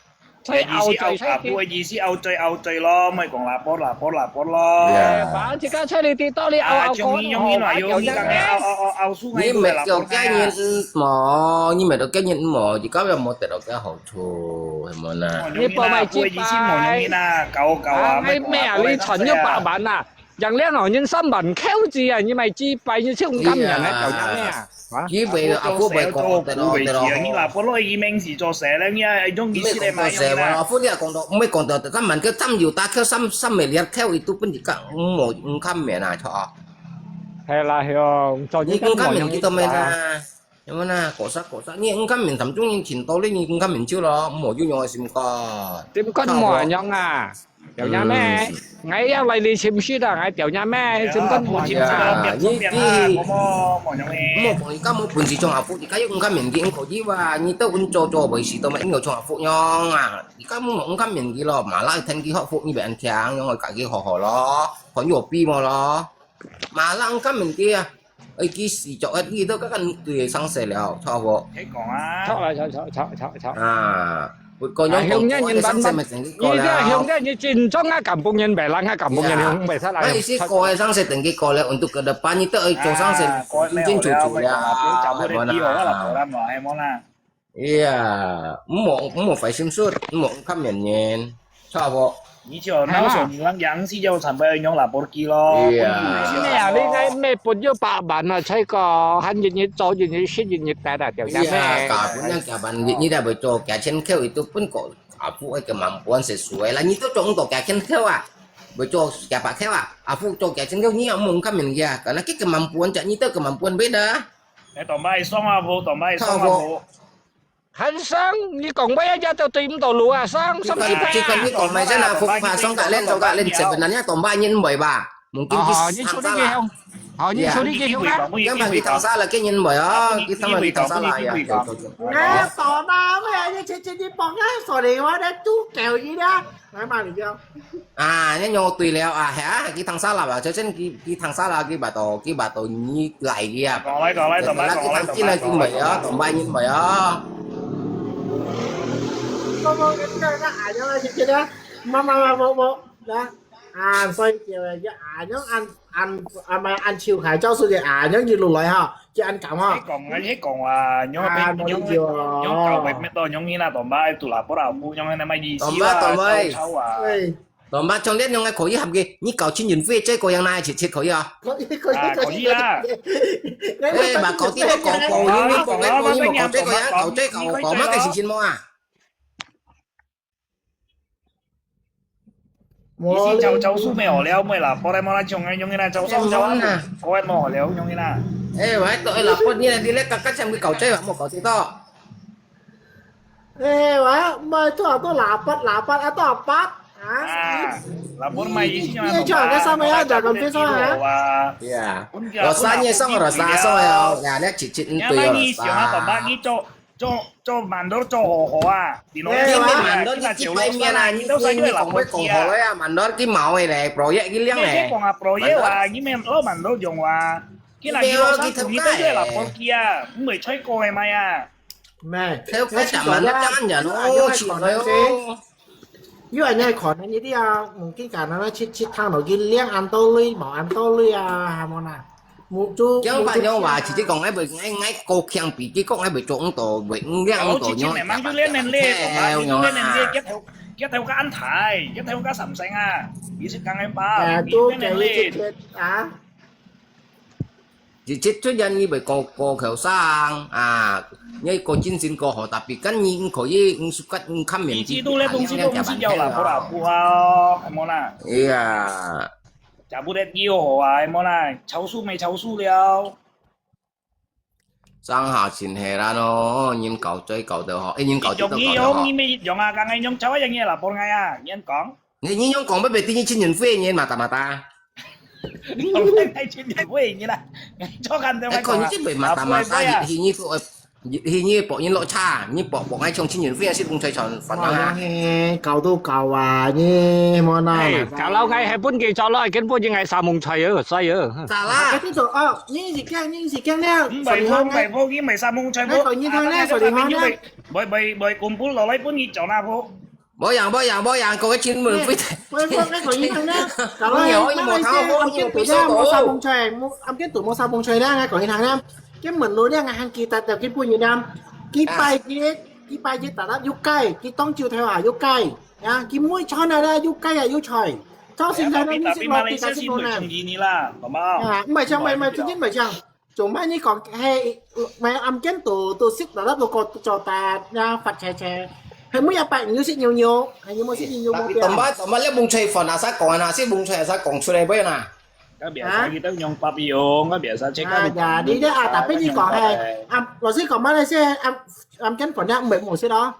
所以拗嘴，所以佢，意思拗嘴拗嘴咯，莫講lapor lapor lapor咯。哎，反正自家出去跌倒，你拗拗講，用你用你來用你講拗拗拗拗輸，你咪做該人無，你咪做該人無，而家又無得到个好處，係無啦？你報埋幾百，意思無用你啦，搞搞啊，啊，你咩啊？你賺一百萬啊？ 人兩個人三萬箍子啊，你買幾百，你就毋甘人來搞人咩啊？啊？佢會，阿婆會講，對咯，對咯。你話不落移民是做事咧，你啊，用意思來買用啦。阿婆你也講到，毋會講到，佢問佢三有打佢三三million佢，佢都分你講，毋無毋甘面啊，錯啊。係啦，係哦，做你毋甘面，佢都咩啦？ 有無啦？Kosa kosa，你毋甘面，tam中意前到你，你毋甘面就咯，毋好有用个心肝。心肝無樣啊，掉呀咩？𠊎要來你心事啦，𠊎掉呀咩？心肝無樣啊。你你，莫莫莫莫，你家無本事做阿福，你家又毋甘面，你毋可以哇？你都穩做做維持到嘛，應該做阿福樣啊？你家無毋甘面，你咯，馬拉天氣好福，你別人強，用个家己好好咯，看有比無咯？ Malang kan mentia. Ai ki si cok ai ki to kan tui sang se liao, chua bo. Hei kong ah. Chua lah, chua, chua, chua, chua, chua. Ah, ko nyong kong ko ai sang se mai tengki ko liao. Ni dia hiong dia ni cin cong ah, kampung nyen belang ah, kampung nyen hiong besar lah. Ai si ko ai sang se tengki ko liao untuk ke depan ni to ai cok sang se. Ko ni cin cucu liao. Ai mo na. Iya, emo, emo phải sim sut, emo kham nyen nyen. Chua bo. 你就那時候你讓楊希就慘敗用了Porky咯。Iya. Ini hari ngai me pun yo pak bana chai ko han yin yin zo yin yin shit yin yin da da diao ya me. Iya, ka pun yang ka ban yin yin da bo zo ka chen kheu itu pun ko apu ai kemampuan sesuai lah. Ni tu zong ko ka chen kheu ah. 會做幾百條啊，阿福做幾千條，你也無看明个啊，karena佢kemampuan，就你都kemampuan beda。哎，當擺上啊無，當擺上啊無。 還生，你講話一隻都對毋到路啊，生，這個這個你講埋先啊，福發上个，恁做个，恁sebenarnya當擺人會吧？Mungkin佢，你處理佢好，好，你處理佢好啊。Yang pagi tangsa lagi nyin boy oh, kita mah di tangsa lah ya. 哎，大妈咩？你直接你帮俺说的话，那都够你了，来嘛你讲。 啊，你用對了啊，係啊，佢tangsa lah，就真佢佢tangsa lah，佢把到佢把到你來个啊。講來講來，同埋講來同埋講來。佢tangsa佢唔係啊，同埋你唔係啊。我我跟你讲，那俺娘那些个，妈妈妈我我那啊，所以叫叫俺娘俺俺俺妈俺秋海教授的俺娘一路来哈，叫俺讲哈你。講啊，你講啊，你啊，你你我理解哦。你搞為咩到你那同埋杜拉布拉布，你那麼意思啊？同埋同埋吵啊！对。 Lomba condet yang kau ihap ke, ni kau chin yun fei cai kau yang nai cit cit kau ya. 可以可以啊，可以啦。哎，ba kau tidak kau kau ni ni kau kau ni mau kau cai kau yang kau cai kau kau makan sin sin mau ah. 你先招招數沒有了，沒啦，過來冇啦，用啊用啊，招招招啊，過來冇了，用啊。哎，我還懂哎，老婆，你你來剛剛像个搞这个，莫搞这个。哎，我要卖多少多喇叭喇叭啊多少八啊？啊，老婆買一些用啊，你你叫人家上面要讲个非常好啊。啊，我三月送了三送了，呀，那姐姐嗯对了你想啊，爸爸，你做做做mandor做好好啊，你弄哎你哇mandor你去外面啊，你你你讲会讲好了呀，mandor去毛的嘞，proyek去亮嘞。你讲啊，proyek啊，你们老mandor用啊，你那你老三你都对老婆去啊，唔会吹过的嘛呀。没，开开讲mandor jangan jangan oh，去了哟。 因为你看呢，你这样，嗯，你讲那去去探讨，去练安到累，冇安到累啊，还冇啦。木珠，讲法讲话，直接讲，哎，袂，哎，哎，高强比，结果哎，袂做唔到，袂，唔亮唔到，搞之前慢慢就练练练，练练练，一头一头个安泰，一头个三星啊，你是讲个吧？哎，你都练练练。给一些啊。直接出现你袂过过后生啊，你个精神过好，tapi kan你可以，你suka，你看面你知道那东西都不是要了，不啦，不好，还没啦。哎呀，假不得有啊，还没啦，超速没超速了。 上下真系啦咯，人搞最搞得好，哎，人搞最都搞得好用你用，。你没用啊，刚刚用超一样嘢啦，不爱啊，你讲。你你用讲不别第一千年会员嘛，大嘛大。你用太太千年会员啦，做干的哎，可能这边嘛大嘛大，热天你个，热天你博人落差，你博博爱从千年会员系统才传传哇，啊。嘿，搞都搞啊，你莫那哎，搞老个系本记作咯，根本应该三蒙菜啊，衰啊。咋啦？这种哦，你是讲，你是讲那样，唔系唔系唔系，你唔系三蒙菜，哎，搞你看那，搞你看那，唔系唔系唔系，根本落来本你做那个。无样无样无样，各位亲们，非我我我搞你看那，搞了，那那些暗间读那，莫三蒙菜，莫暗间读莫三蒙菜那，搞你看那，根本路那，还记得的，根本有那，几百节，几百节打到又盖，几当就头啊又盖，啊，几每餐啊又盖啊又菜，到现在呢，你是马来西亚新闻中意你啦，好冇？啊，唔系像，唔系唔系，最近唔系像。 做咩你讲系，咪暗间都都识得到个做大呀发车车，系每一摆你都识牛牛，系有冇识牛牛目标？同埋同埋，你蒙吹粉啊，使讲啊，识蒙吹啊，使讲出来不要啦。个biasa kita nyong papillon，个biasa check啊呀，你这啊，tapi你讲系，啊，老师讲乜你先暗暗间粉呀，唔系冇识咯。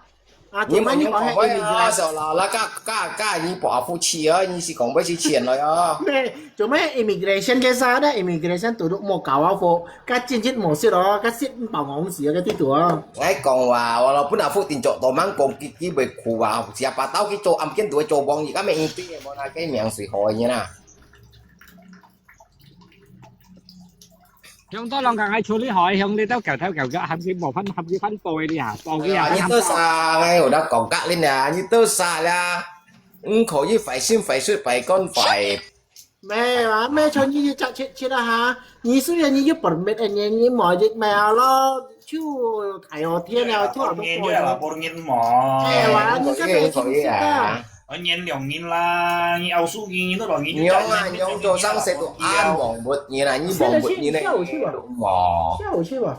啊，你做咩你问讲讲系讲啊，少啦，那个个个你博福气啊，你是讲不起钱了呀。咩？做咩 immigration 个啥呢？immigration 都都冇搞啊，个真正冇识咯，个识唔包我唔识啊，个地图啊。我讲话，我老本来福定做多蛮讲几几袂苦啊，只把刀去做，暗间都会做帮你，咁样对，我那个名水好的啦。向多人讲，哎，处理好，向你都搞头搞脚，喊佢冇分，喊佢分报你啊，报你啊，你都啥，哎，我都讲格你啊，你都啥啦？你可以快心快水，快干快。没有啊，没穿你就扎切切了哈，你虽然你就本没，你你冇就没有咯，就太好天了，就好多年就系啦，半年嘛。哎，哇，你这边真是的。啊，年两年啦，你熬数年，你都两年。你用啊，你用做生食都啊，忙不你啦，你忙不你呢？忙。下午去吧。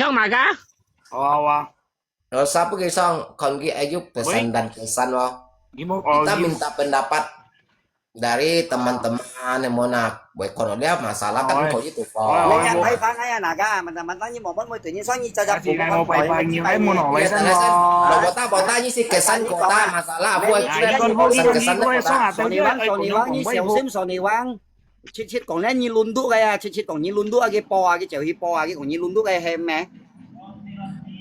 上哪个？好啊，好啊。Rosa pergi sang, kon ki ayu pesan dan kesan wo. Kita minta pendapat dari teman-teman yang mana. Buat kono dia masalah kan kau itu po. Nang yang pai fang aya naga, mantang-mantang ni momon mo tu ni sang ni caca po mo pai fang ni ai mo no lai san lo. Lo bota bota ni si kesan kota masalah buat. Ai kon ho ni kesan kota. Soniwang, Soniwang ni siau sim Soniwang. Chit chit kong ne ni lunduk kaya, chit chit kong ni lunduk agi po agi jauh hi po agi kong ni lunduk kaya hem eh.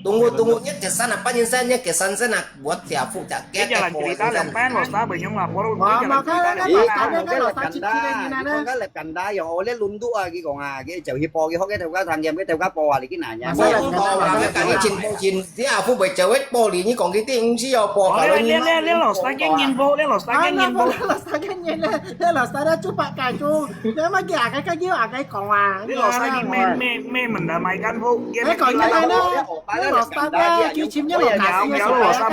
Tunggu, tunggu, nyet kesan apa nyen sen, nyet kesan sen nak buat siapu cak. Ija lah cerita lempen, lo sa benyong lapor. Wah, makanya kan lo sa cerita lempen, lo sa cicit lagi nana. Kan lepkanda yang oleh lunduk lagi kong ah, ke jauh hi po ke hok ke teu ka thang yam ke teu ka po lagi nanya. Masa lepkanda, kami chin po chin, siapu bai jauh po li ni kong kita ungsi yo po kalau ni. Le le le lo sa ke nyen po, le lo sa ke nyen po. Lo sa ke nyen le, le lo sa dah cupak kayu. Dia mah dia akai kayu akai kong ah. Le lo sa ni me me me menda mai kan po. Ai kong ni mai na. Ni lo sa dia, kiu chim ni lo ka si lo sa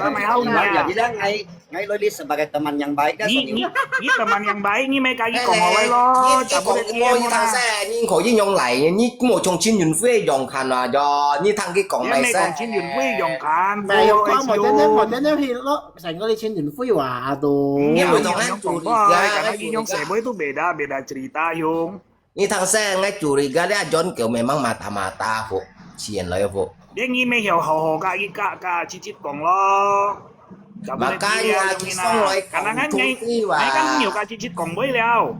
mai hau ni. Jadi dah ngai ngai lo li sebagai teman yang baik kan. Ni ni ni teman yang baik ni mai kai kong lo lo. Ni kong mo ni thang se ni ko yi nyong lai ni mo chong chin yun fei yong kan wa yo ni thang ki kong mai se. Ni kong chin yun fei yong kan. Mai yong kong mo ten mo ten hi lo, sang ko li chin yun fei wa do. Ni mo tong an tu li ya, ni nyong se mo tu beda beda cerita yong. Ni thang se ngai curiga dia John Kiu memang mata-mata fu, sian lai fu. Dia ngi me hiau hau hau ka i ka ka cicit kong lo. Makanya kisong lai kong tung ti wa. Ai kan hiau ka cicit kong boi liao.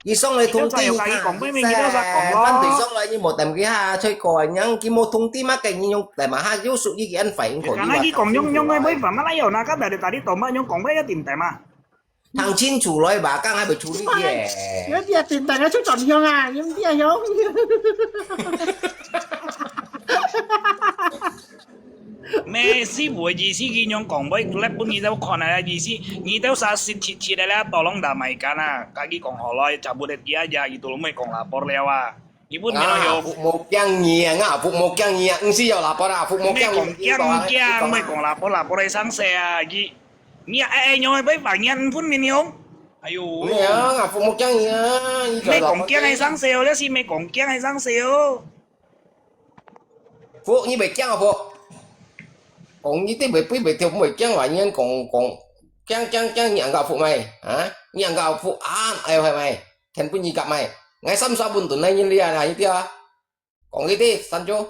Kisong lai tung ti ka. Pan ti song lai ni mo tem ki ha choi ko nyang ki mo tung ti ma ke ni nyong tem ha yu su yi ki an fai ko. Kana ki kong nyong nyong boi pa ma lai yo na ka dari tadi to ma nyong kong boi ya tim tem ah. 聽清楚來吧，講還袂處理个。有啲啊，電台啊，出狀況啊，有啲啊，有。咩師傅个意思，佢樣講，會摎分你兜看啊，意思，你兜啥識切切个啦，tolong damaikan啊，家己講好來，cabut个dia aja，佢都毋會講lapor了啊。 你分你咯，有。Apu mo kiang ni, nga apu mo kiang ni, ngsi yo lapor apu mo kiang. Mei kong kiang kiang, mei kong lapor lapor ai sang se a gi. Ni ai ai nyong ai bai bang yan pun min yong. Ayo. Ni a, apu mo kiang ni a. Mei kong kiang ai sang se o, le si mei kong kiang ai sang se o. Fu, ni bai kiang apu. Kong ni te bai pui bai teo bai kiang wa nyan kong kong. Kiang kiang kiang ni angka fu mai. Ha? Ni angka fu an ai hai mai. Then pun ni kap mai. Ngai sam sa pun tun nai ni lia na ni tia. Kong ni te san jo.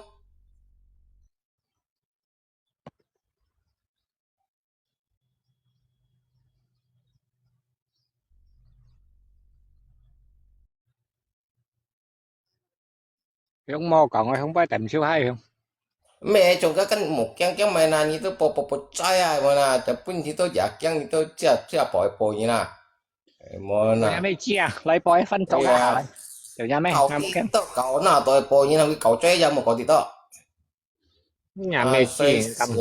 Hiong mo kong ai hong pai tem siu hai hiong. Mei chong ka kan mo kiang kiang mai na ni to po po po chai ai mo na, ta pun ni to ya kiang ni to chia chia po po ni na. Mo na. Nya mei chia, lai po ai fan tong a. Teo nya mei. Kau ti to kau na to po ni na kau chai ya mo kau ti to. Nya mei chia kam.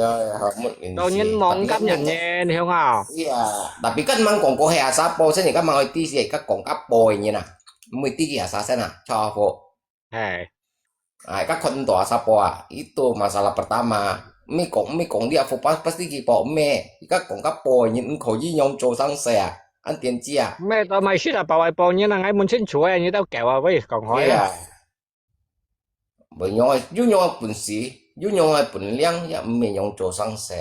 Tao nhân mong kam nhân nhân hiong a. Iya, tapi kan mang kong ko he asa po sen kan mang oi ti si ka kong ka po ni na. Mui ti ki asa sen na, cha po. Hai. Ai, ka khon to asa po a. Itu masalah pertama. Mi kong mi kong dia fu pas pasti ki po me. Ka kong ka po ni ko yi nyong cho sang se a. An tian chia. Me to mai sit a pa wai po ni na ngai mun chin chu ai ni tao keo a wei kong hoi. Iya. Bai nyong ai, yu nyong ai pun si. 有樣个本領，也毋會樣做生事。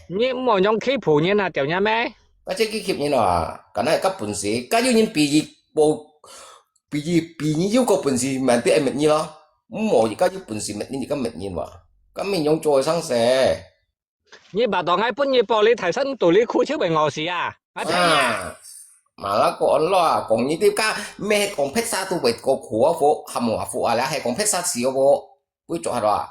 你毋好樣欺負人啊，對呀咩？該這欺負人啊，敢若有本事，該有人比你無，比你，比你有个本事，慢慢愛滅你咯。毋好，而家有本事滅你，而家滅人哇。該毋會樣做生事。你把當愛分你玻璃台上肚裡哭就會餓死啊？啊，對呀。啊，馬拉哥安樂啊，講你兜家，毋係講別儕都會過苦啊，苦，喊我苦啊，你係講別儕死啊，苦，會做下啊？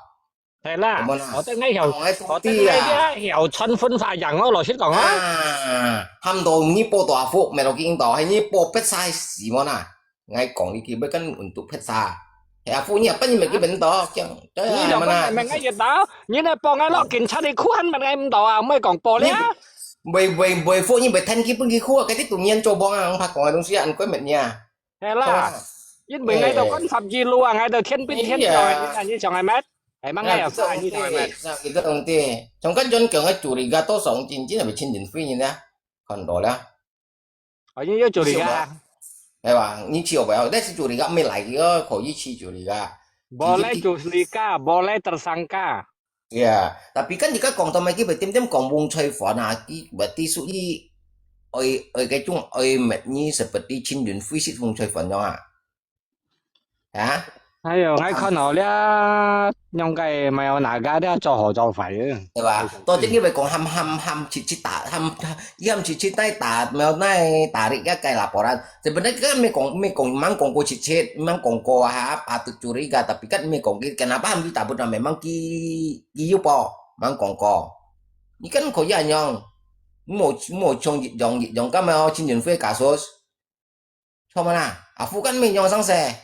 係啦，有無啦？我等𠊎曉，我等𠊎曉穿婚紗樣哦，老實講啊。啊，喊到你報大福，咪落去應到，係你報別儕死無啦？𠊎講你去，要跟運毒別儕。係啊，福你啊，分你咪去分到，講，對啊，你就講嘛啦。明明𠊎一到，你來報𠊎落警察裡哭，還問𠊎毋到啊，毋會講報了。你，會，會，會，福你會聽佢分佢哭啊，該啲讀念做夢啊，我怕講个東西啊，你怪乜你啊？ 係啦，因為𠊎都關十二路啊，𠊎都天兵天將，你想係咩？係嘛，𠊎又怕，你想係咩？那，那，那，那，像剛才講个Curiga都上真正係親人非人啊，看到了。哦，你有Curiga啊？係吧？你去有無？那是Curiga，沒來个，可以去Curiga。Boleh curiga, boleh tersangka。 Ya, tapi kan jika kong tong mai ki betim tim kong bung choi fon a ki beti su i oi oi cái chung oi met ni seperti Chin Yun Fui sit bung choi fon yong a. Ha? 哎喲，𠊎看到了，應該沒有哪個了，做好做壞了。對吧？到這個會講喊喊喊七七打，喊喊七七帶打，沒有那打的，該該laporan。Sebenarnya kan 沒講，沒講，吂講過七七，吂講過哈，patut curiga，tapi kan 沒講佢，kenapa 喊佢打不到，memang佢佢有報，吂講過。你跟可以恁樣，無無像一樣一樣，咁樣哦，Chin Yun Fui kasus。 Sama na, afu kan may nyong sang se.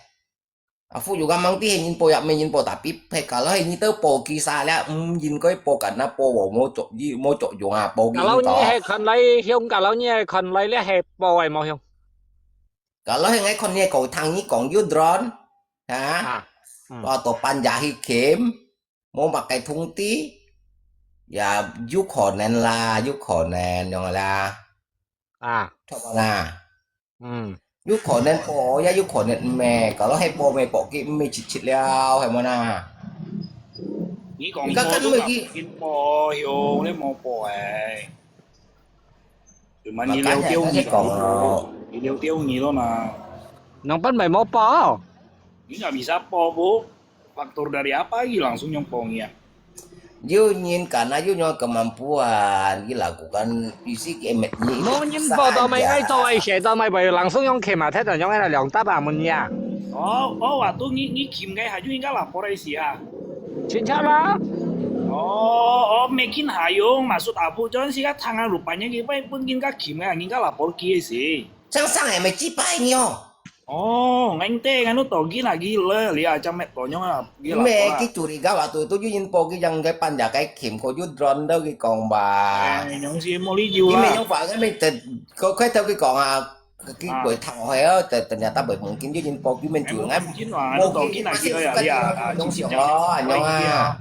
Afu juga mang ti hay nyin po yak may nyin po tapi pekal hay nyi tau po ki sa lia, mm, yin koi po kan na po wo mo chok yi mo chok yung a po ki. Kalau nyi hay khon lai hiong, kalau nyi hay khon lai lia hay po ai mo hiong. Kalau hay ngai khon nyi ko thang nyi kong yu drone. Ha? Ha. Hmm. Wa to pan ja hi kim. Mo mak kai thung ti. Ya, yu khon nen la, yu khon nen yong la. 啊，錯無啦？嗯。有可能報，也有可能毋係，kalau係報，毋係報佢毋係直直了，係無啦？你講報都講緊報，有你無報誒。就問你了丟你講咯，你了丟你咯嘛。兩班咪無報。你也bisa報不？ Faktor dari apa lagi langsung nyong pong ya? Yun yin kana yun yung kemampuan, gila ko kan isi ke met ni. Mo nyin po to mai ngai to ai she to mai bai langsung yung ke ma thet nyong ai la liang ta ba mun ya. Oh, oh, waktu ngi ngi kim ngai ha yun ka lapor ai si ha. Chin cha la. Oh, oh, mekin ha yung maksud apu jon si ka tangan rupanya ki bai pun ngin ka kim ngai ngin ka lapor ki ai si. Sang sang ai mai chi pai ni oh. Oh, ngai te ngai nu to gila gila lia chang met to nyong a gila. Mẹ cái chủ đi gạo tụi tôi chứ yên po cái yang cái pan giả cái kiểm có chút drone đâu cái con bà. Ai, nyong si mo li jiu. Cái mẹ à. Không phải cái mẹ tên có cái theo cái con à cái buổi thảo hè á, tên tên nhà ta buổi mùng kim chứ yên po cái mẹ chủ ngay. Mùng kim mà nu to gila gila ya. Nyong si lo, nyong à.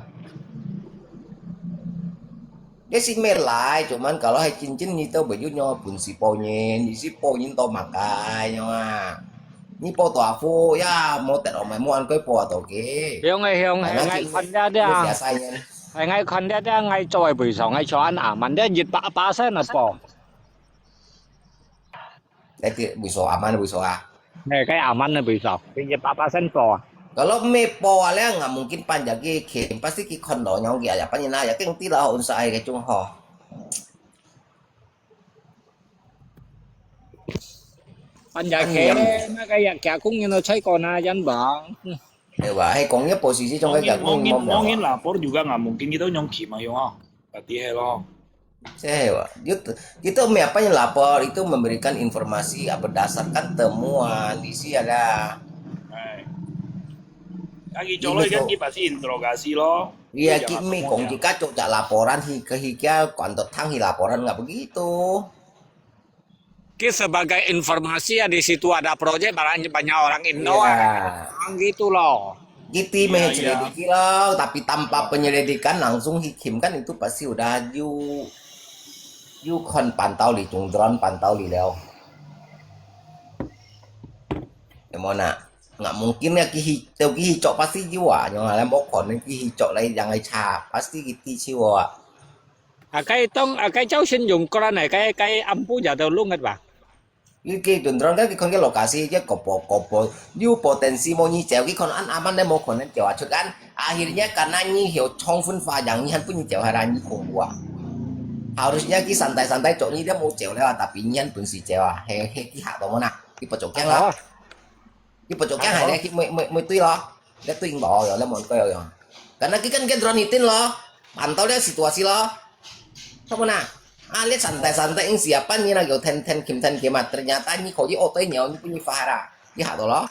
Cái si mẹ lại, cuman kalau hai cincin ni tao baju nyo pun si po nyin, si po nyin to makai nyo ah. Ni po to afu ya, mo tet omai mo an koi po to ke. Hiong ai hiong ai ngai khon dia dia. Ai ngai khon dia dia ngai choi bui song ngai choi an a man dia jit pa pa sen na po. Dai ti bui so aman bui so a. Nè, cái aman na bui so. Cái jit pa pa sen po. Kalau me po a le nga mungkin panjang ki kim pasti ki khon lo nyong ki ya pan na ya keng ti la hon sa ai cái chung ho. Pan ya ke na cái ya kia kung ni no chai ko na yan bang. Ewa, hay kong ya posisi trong cái kia kung mo mo. Mungkin lapor juga nggak mungkin kita nyong kim ayo ha. Berarti he lo. Sewa, gitu, gitu me apa yang lapor itu memberikan informasi berdasarkan temuan di si ada. Kan ki cholo kan ki pasti interogasi lo. Iya, ki mi kong ki kacok cak laporan hi ke hi kia kuan to thang hi laporan nggak begitu. Ki sebagai informasi ya di situ ada project barang banyak orang Indo. Iya. Gitu loh. Gitu meh selidiki lo, tapi tanpa penyelidikan langsung hikim kan itu pasti udah yu yu kon pantau li, chung drone pantau li leo. Ya mau nak? Nggak mungkin lah佢去，就佢去做pasti有啊，yang ada mokon佢去做來yang ada cha，pasti佢知手啊。啊，該當啊，該朝晨用過來呢，該該暗晡也都弄个吧？你去tundron kan佢看个lokasi，佢kopo kopo，有potensi mau你走，佢看安aman咧，mokon咧走啊出kan。Akhirnya karena你有充分發揚，你還不能走下來，你恐怖啊。Harusnya佢santai-santai做，你都冇走了啊，tapi你還本事走啊，嘿嘿，佢嚇到麼啦？佢不做驚啦。你不做驚下咧，去每每每對咯，你對咯，有那麼多有。Karena佢kan kan drone itin咯，pantau dia situasi咯，sama na。啊，你santai-santai，因為apa你那有天天kim天kim啊，ternyata你可以哦對你哦，你不你發啦，你嚇到咯。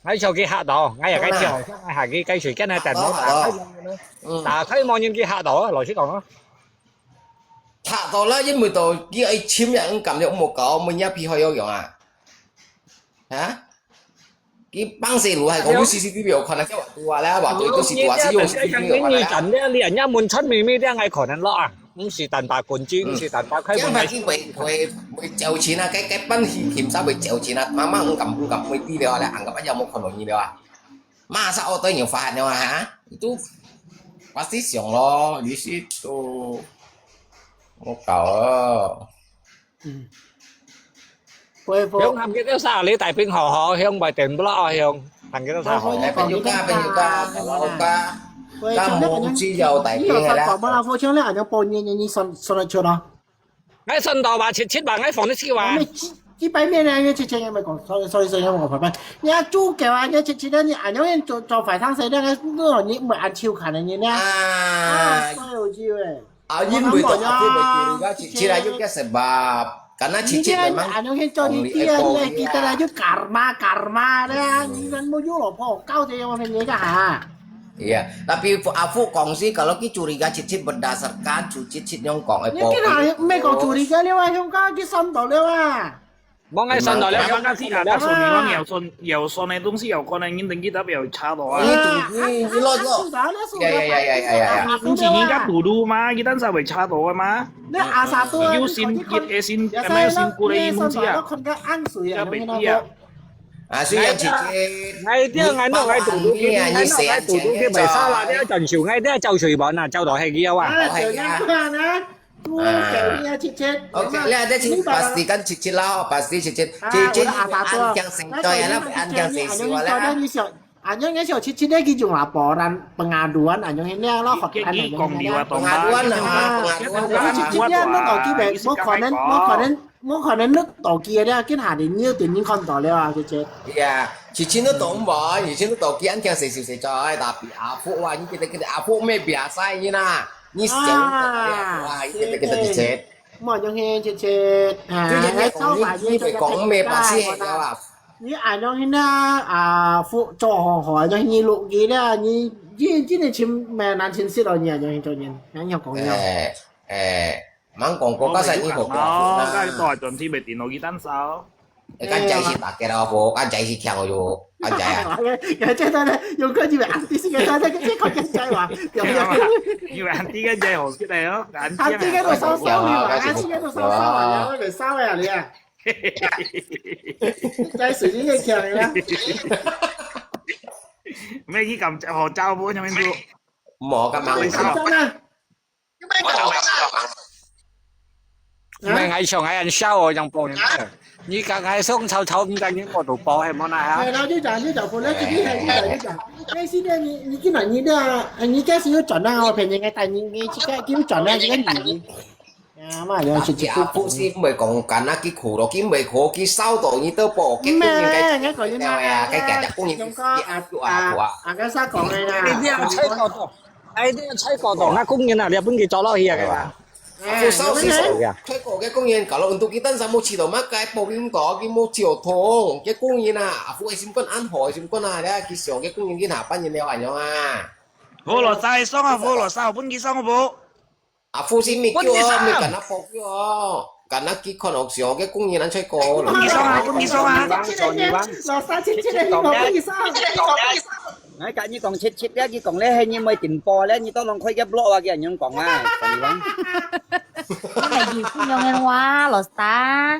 𠊎就佢嚇到，𠊎也該跳，下佢該水跟佢等我打開望人，嗯，打開望人佢嚇到啊！老實講啊，嚇到啦，因為到佢愛尋人，毋敢了，無搞，每日皮好有用啊，啊？佢放死路還講有 C C T V 有看啊，叫我讀啊，來啊，我讀一個 situasi 有 C C T V 有看啊。你站咧，你人家門出面面這樣，𠊎可能落啊，毋是單把滾機，毋是單把開門。這樣佢會會會交錢啊，該該辦事情才會交錢啊，媽媽毋敢毋敢會知了啊，咧，安个有無可能了啊？ Masa otoy niyo fahan niyo ha? Itu pasti siang lo, di situ. Mau kau. 會會用含佢條沙，你大兵好好，用外電不落，用含佢條沙好。會 Eh, penyuka, penyuka, kalau ka, 會 ka 像那 mau 个 ci yau tai 你有 ping 三 la. 宝吗？我像那俺家包年年你算算得出咯。 𠊎算到吧，七七吧，𠊎放得起吧。那几几百面呢？你七千也没讲，sorry sorry sorry，我拍拍。你要猪狗啊，你七七的，你俺家人做做饭上谁那个那你没俺抽看的你呢？啊， Ah, 所以有机会。 ah, yun mo ito ako may kiriga, chichira yung ka sebab. Karena 你 chichira 看 memang 俺家人做你第二，你还记得了就 karma karma 的啊，你人没有老婆，搞这样我们你干啥？ Iya, tapi fu- afu kongsi kalau ki curiga cicit berdasarkan cu cicit nyong kong eh 你跟他没讲处理个了啊，香港去三到了啊。莫，𠊎算到了，香港那个是啊，那说明讲有酸有酸的东西有可能你等于代表差到啊。 Ini tunggu, ini lo lo. Ya ya ya ya ya ya. 你是应该堵路吗？一旦才会差到的吗？那阿萨多，有心一个心，那个心过来一目之啊，看个暗水啊，要被逼啊。 Ah, so yang cicit. Ngai dia ngano ngai tu tu Ni ngano ni ngai tu tu ke bai sa la dia chọn chiu ngai dia chau shui ba na chau do he kia wa. Ah, 这样看呢，都给你啊，姐姐。 Oke, lihat ada cicit pastikan cicit lah, pasti cicit. Ah, Cicit udah apa tu? an yang sing toy, anak an yang sing siwa lah. 你想，俺家小七七的去用啊，包然 pengaduan 俺用那样咯，好看的。 讲你话懂 Pengaduan 吗？ lah, pengaduan. 七七的，我到几百，我可能，我可能，我可能那到几的，跟下的你有点你看到了啊，姐姐。 Iya, cicit tu tong boy, cicit tu toki an yang sing siwa, tapi afu wah, ini kita kita afu me biasa ini nah. Ini sejauh Ah, wah, ini kita kita cicit. 莫用去姐姐，啊，就人家来烧饭，讲你你被讲没把戏了啊。 你俺用那啊，服做好好，用你录音了，你你你你请蛮难请死了，你啊，用去做人，俺要讲了。 Eh, eh, mang kong ko ka sa ni ko ko. 哦，该多转天被电脑去单烧。 Eh, kan jai si tak kira ko, kan jai si kiang yo, kan jai ah. 俺这他呢，有个你们俺第四个他那个这个跟在哇，有没有？ 因为俺第一个在好起来哦，俺俺这个都烧烧了，俺这个都烧烧了，我给烧了你啊。在水晶也强了。 没去搞好招呼，上面做。 Mo ka mang 真的。 Mày ngày sau ngày ăn sao rồi yang pong. Ni ka ngày sau chau chau mta ni mo tu po he mo na ha. 哎，然后就讲就讲，本来这边还就讲就讲，但是呢，你你今晚你的，你这是有转到我便宜，该带你你这个有转到这个你。啊嘛，然后是 Tapi apu si mbay kong kana ki khuro ki mbay ko ki sao to ni to po ki 咩？kung yung kay 你讲你嘛，kay kaya kung yung 用个啊啊啊，跟啥讲的啦？ Ai dia chai ko to. Ai dia chai ko to. Na kung ni na dia pun ki chau lo hi ya ka. Apu sao si sao. Kay ko kay kung yung kalau untuk kita sa mo chito ma kay po yung to ki mo chito thong kay kung yung na apu ay sim kon an ho ay sim kon na dia ki sio kay kung yung ki na pan yung lewa yung ah. 好咯，晒爽啊，好咯，晒分佢爽好不？ Apu si mi kyo mi kana po kyo. Kana ki kon ok sio kay kung yung an chai ko. 分佢爽啊，分佢爽啊。 老三姐姐的，你讲你上。 Ngai ka ni kong chit chit ya ki kong le he ni mai tin po le ni to long khoi ya blok wa ki anyong kong a. Kong wang. Cái này gì cũng nhông em qua lột ta.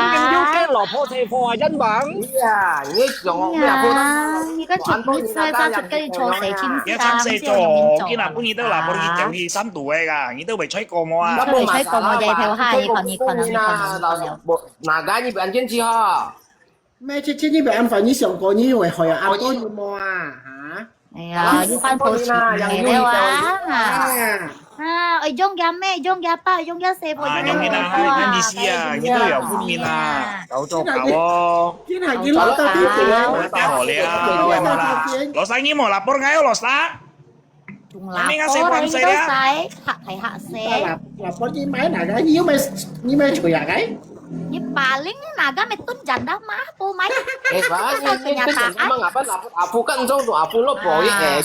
吧？你老婆車禍啊，人王。哎呀，你想哦，哎呀，你看出你晒晒出个坐車，真係啊，你三歲做，你今日本來都拿玻璃掉去三度个啦，你都未吹過無啊？你都未吹過無，你頭下，你看，你看，你看，你看。Naga，你不安全去哈。 咩？這，這，你毋安排，你上過，你會害啊？安到你無啊？哈？哎呀，你翻頭前面了啊！啊，哎，用佢咩？用佢爸，用佢細妹，啊，用佢啊，你意思啊，你都有分面啊，搞作搞哦。今下佢落到地步啊！太好了，喂，莫啦，老細，你莫啦，幫我，老細。 Kami nga sa Juan sa dia. Hak, hay hak se. Lapor ni mai naga, ni mai, ni mai cuy ya kai? Ni paling naga metun janda mah, po mai. Eh, ba, ni, ni, ni, kenyataan. Emang apa lapor? Apu kan jong tu, apu lo po ye.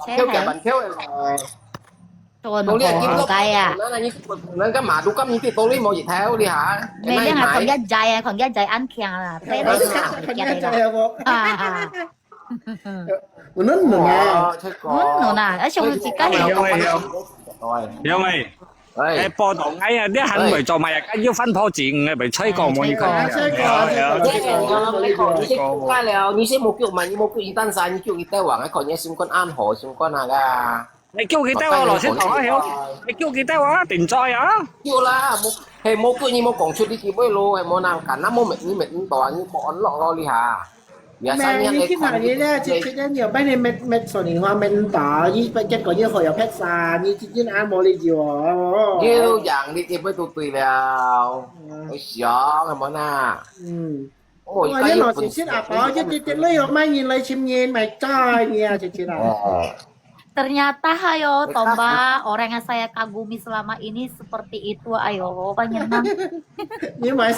Kêu kêu ban kêu. Tuần Tao li, hổ kim hổ lo. Cái à? Nang ni, nang kan ma du kam ni ti tao li mo yit thao li ha. Mày đang là còn cái dài à, còn cái dài ăn kiang à. Thế đấy là còn cái dài à. Nun nun à. Nun nun à, ở trong chỉ có hiểu. Hiểu, hiểu. Hiểu mày. Ê, 報導𠊎啊，你還未做埋啊，該要翻破紙，𠊎被吹過無？你講。你先冇叫嘛，你冇叫一單晒，你叫一單橫，還看你心肝安好，心肝啊啦。你叫佢兜啊，老實講啊，曉。你叫佢兜啊，定在啊。叫啦，冇，係冇叫你冇講出呢句話咯，係冇能幹啊，冇明你明唔到啊，你冇安樂咯，你下。 Mẹ, ni khi nào ni lẽ, chị, chị đến nhiều bánh này mệt, mệt sổ nỉ hoa mệt tỏ, ni bánh kết quả như hội ở phép xa, ni chị Duyên An mô lì dìu. Như dạng đi tìm với tụi tùy lèo. Ôi, sióng, em món à. Ôi, cái nó chỉ xin à, bảo chứ chị, chị lấy ở mai nhìn lấy chim nhìn, mày trai nha, chị, chị nào. Ternyata, ayo, Tomba, orang yang saya kagumi selama ini seperti itu, ayo, panjenengan. Ini mai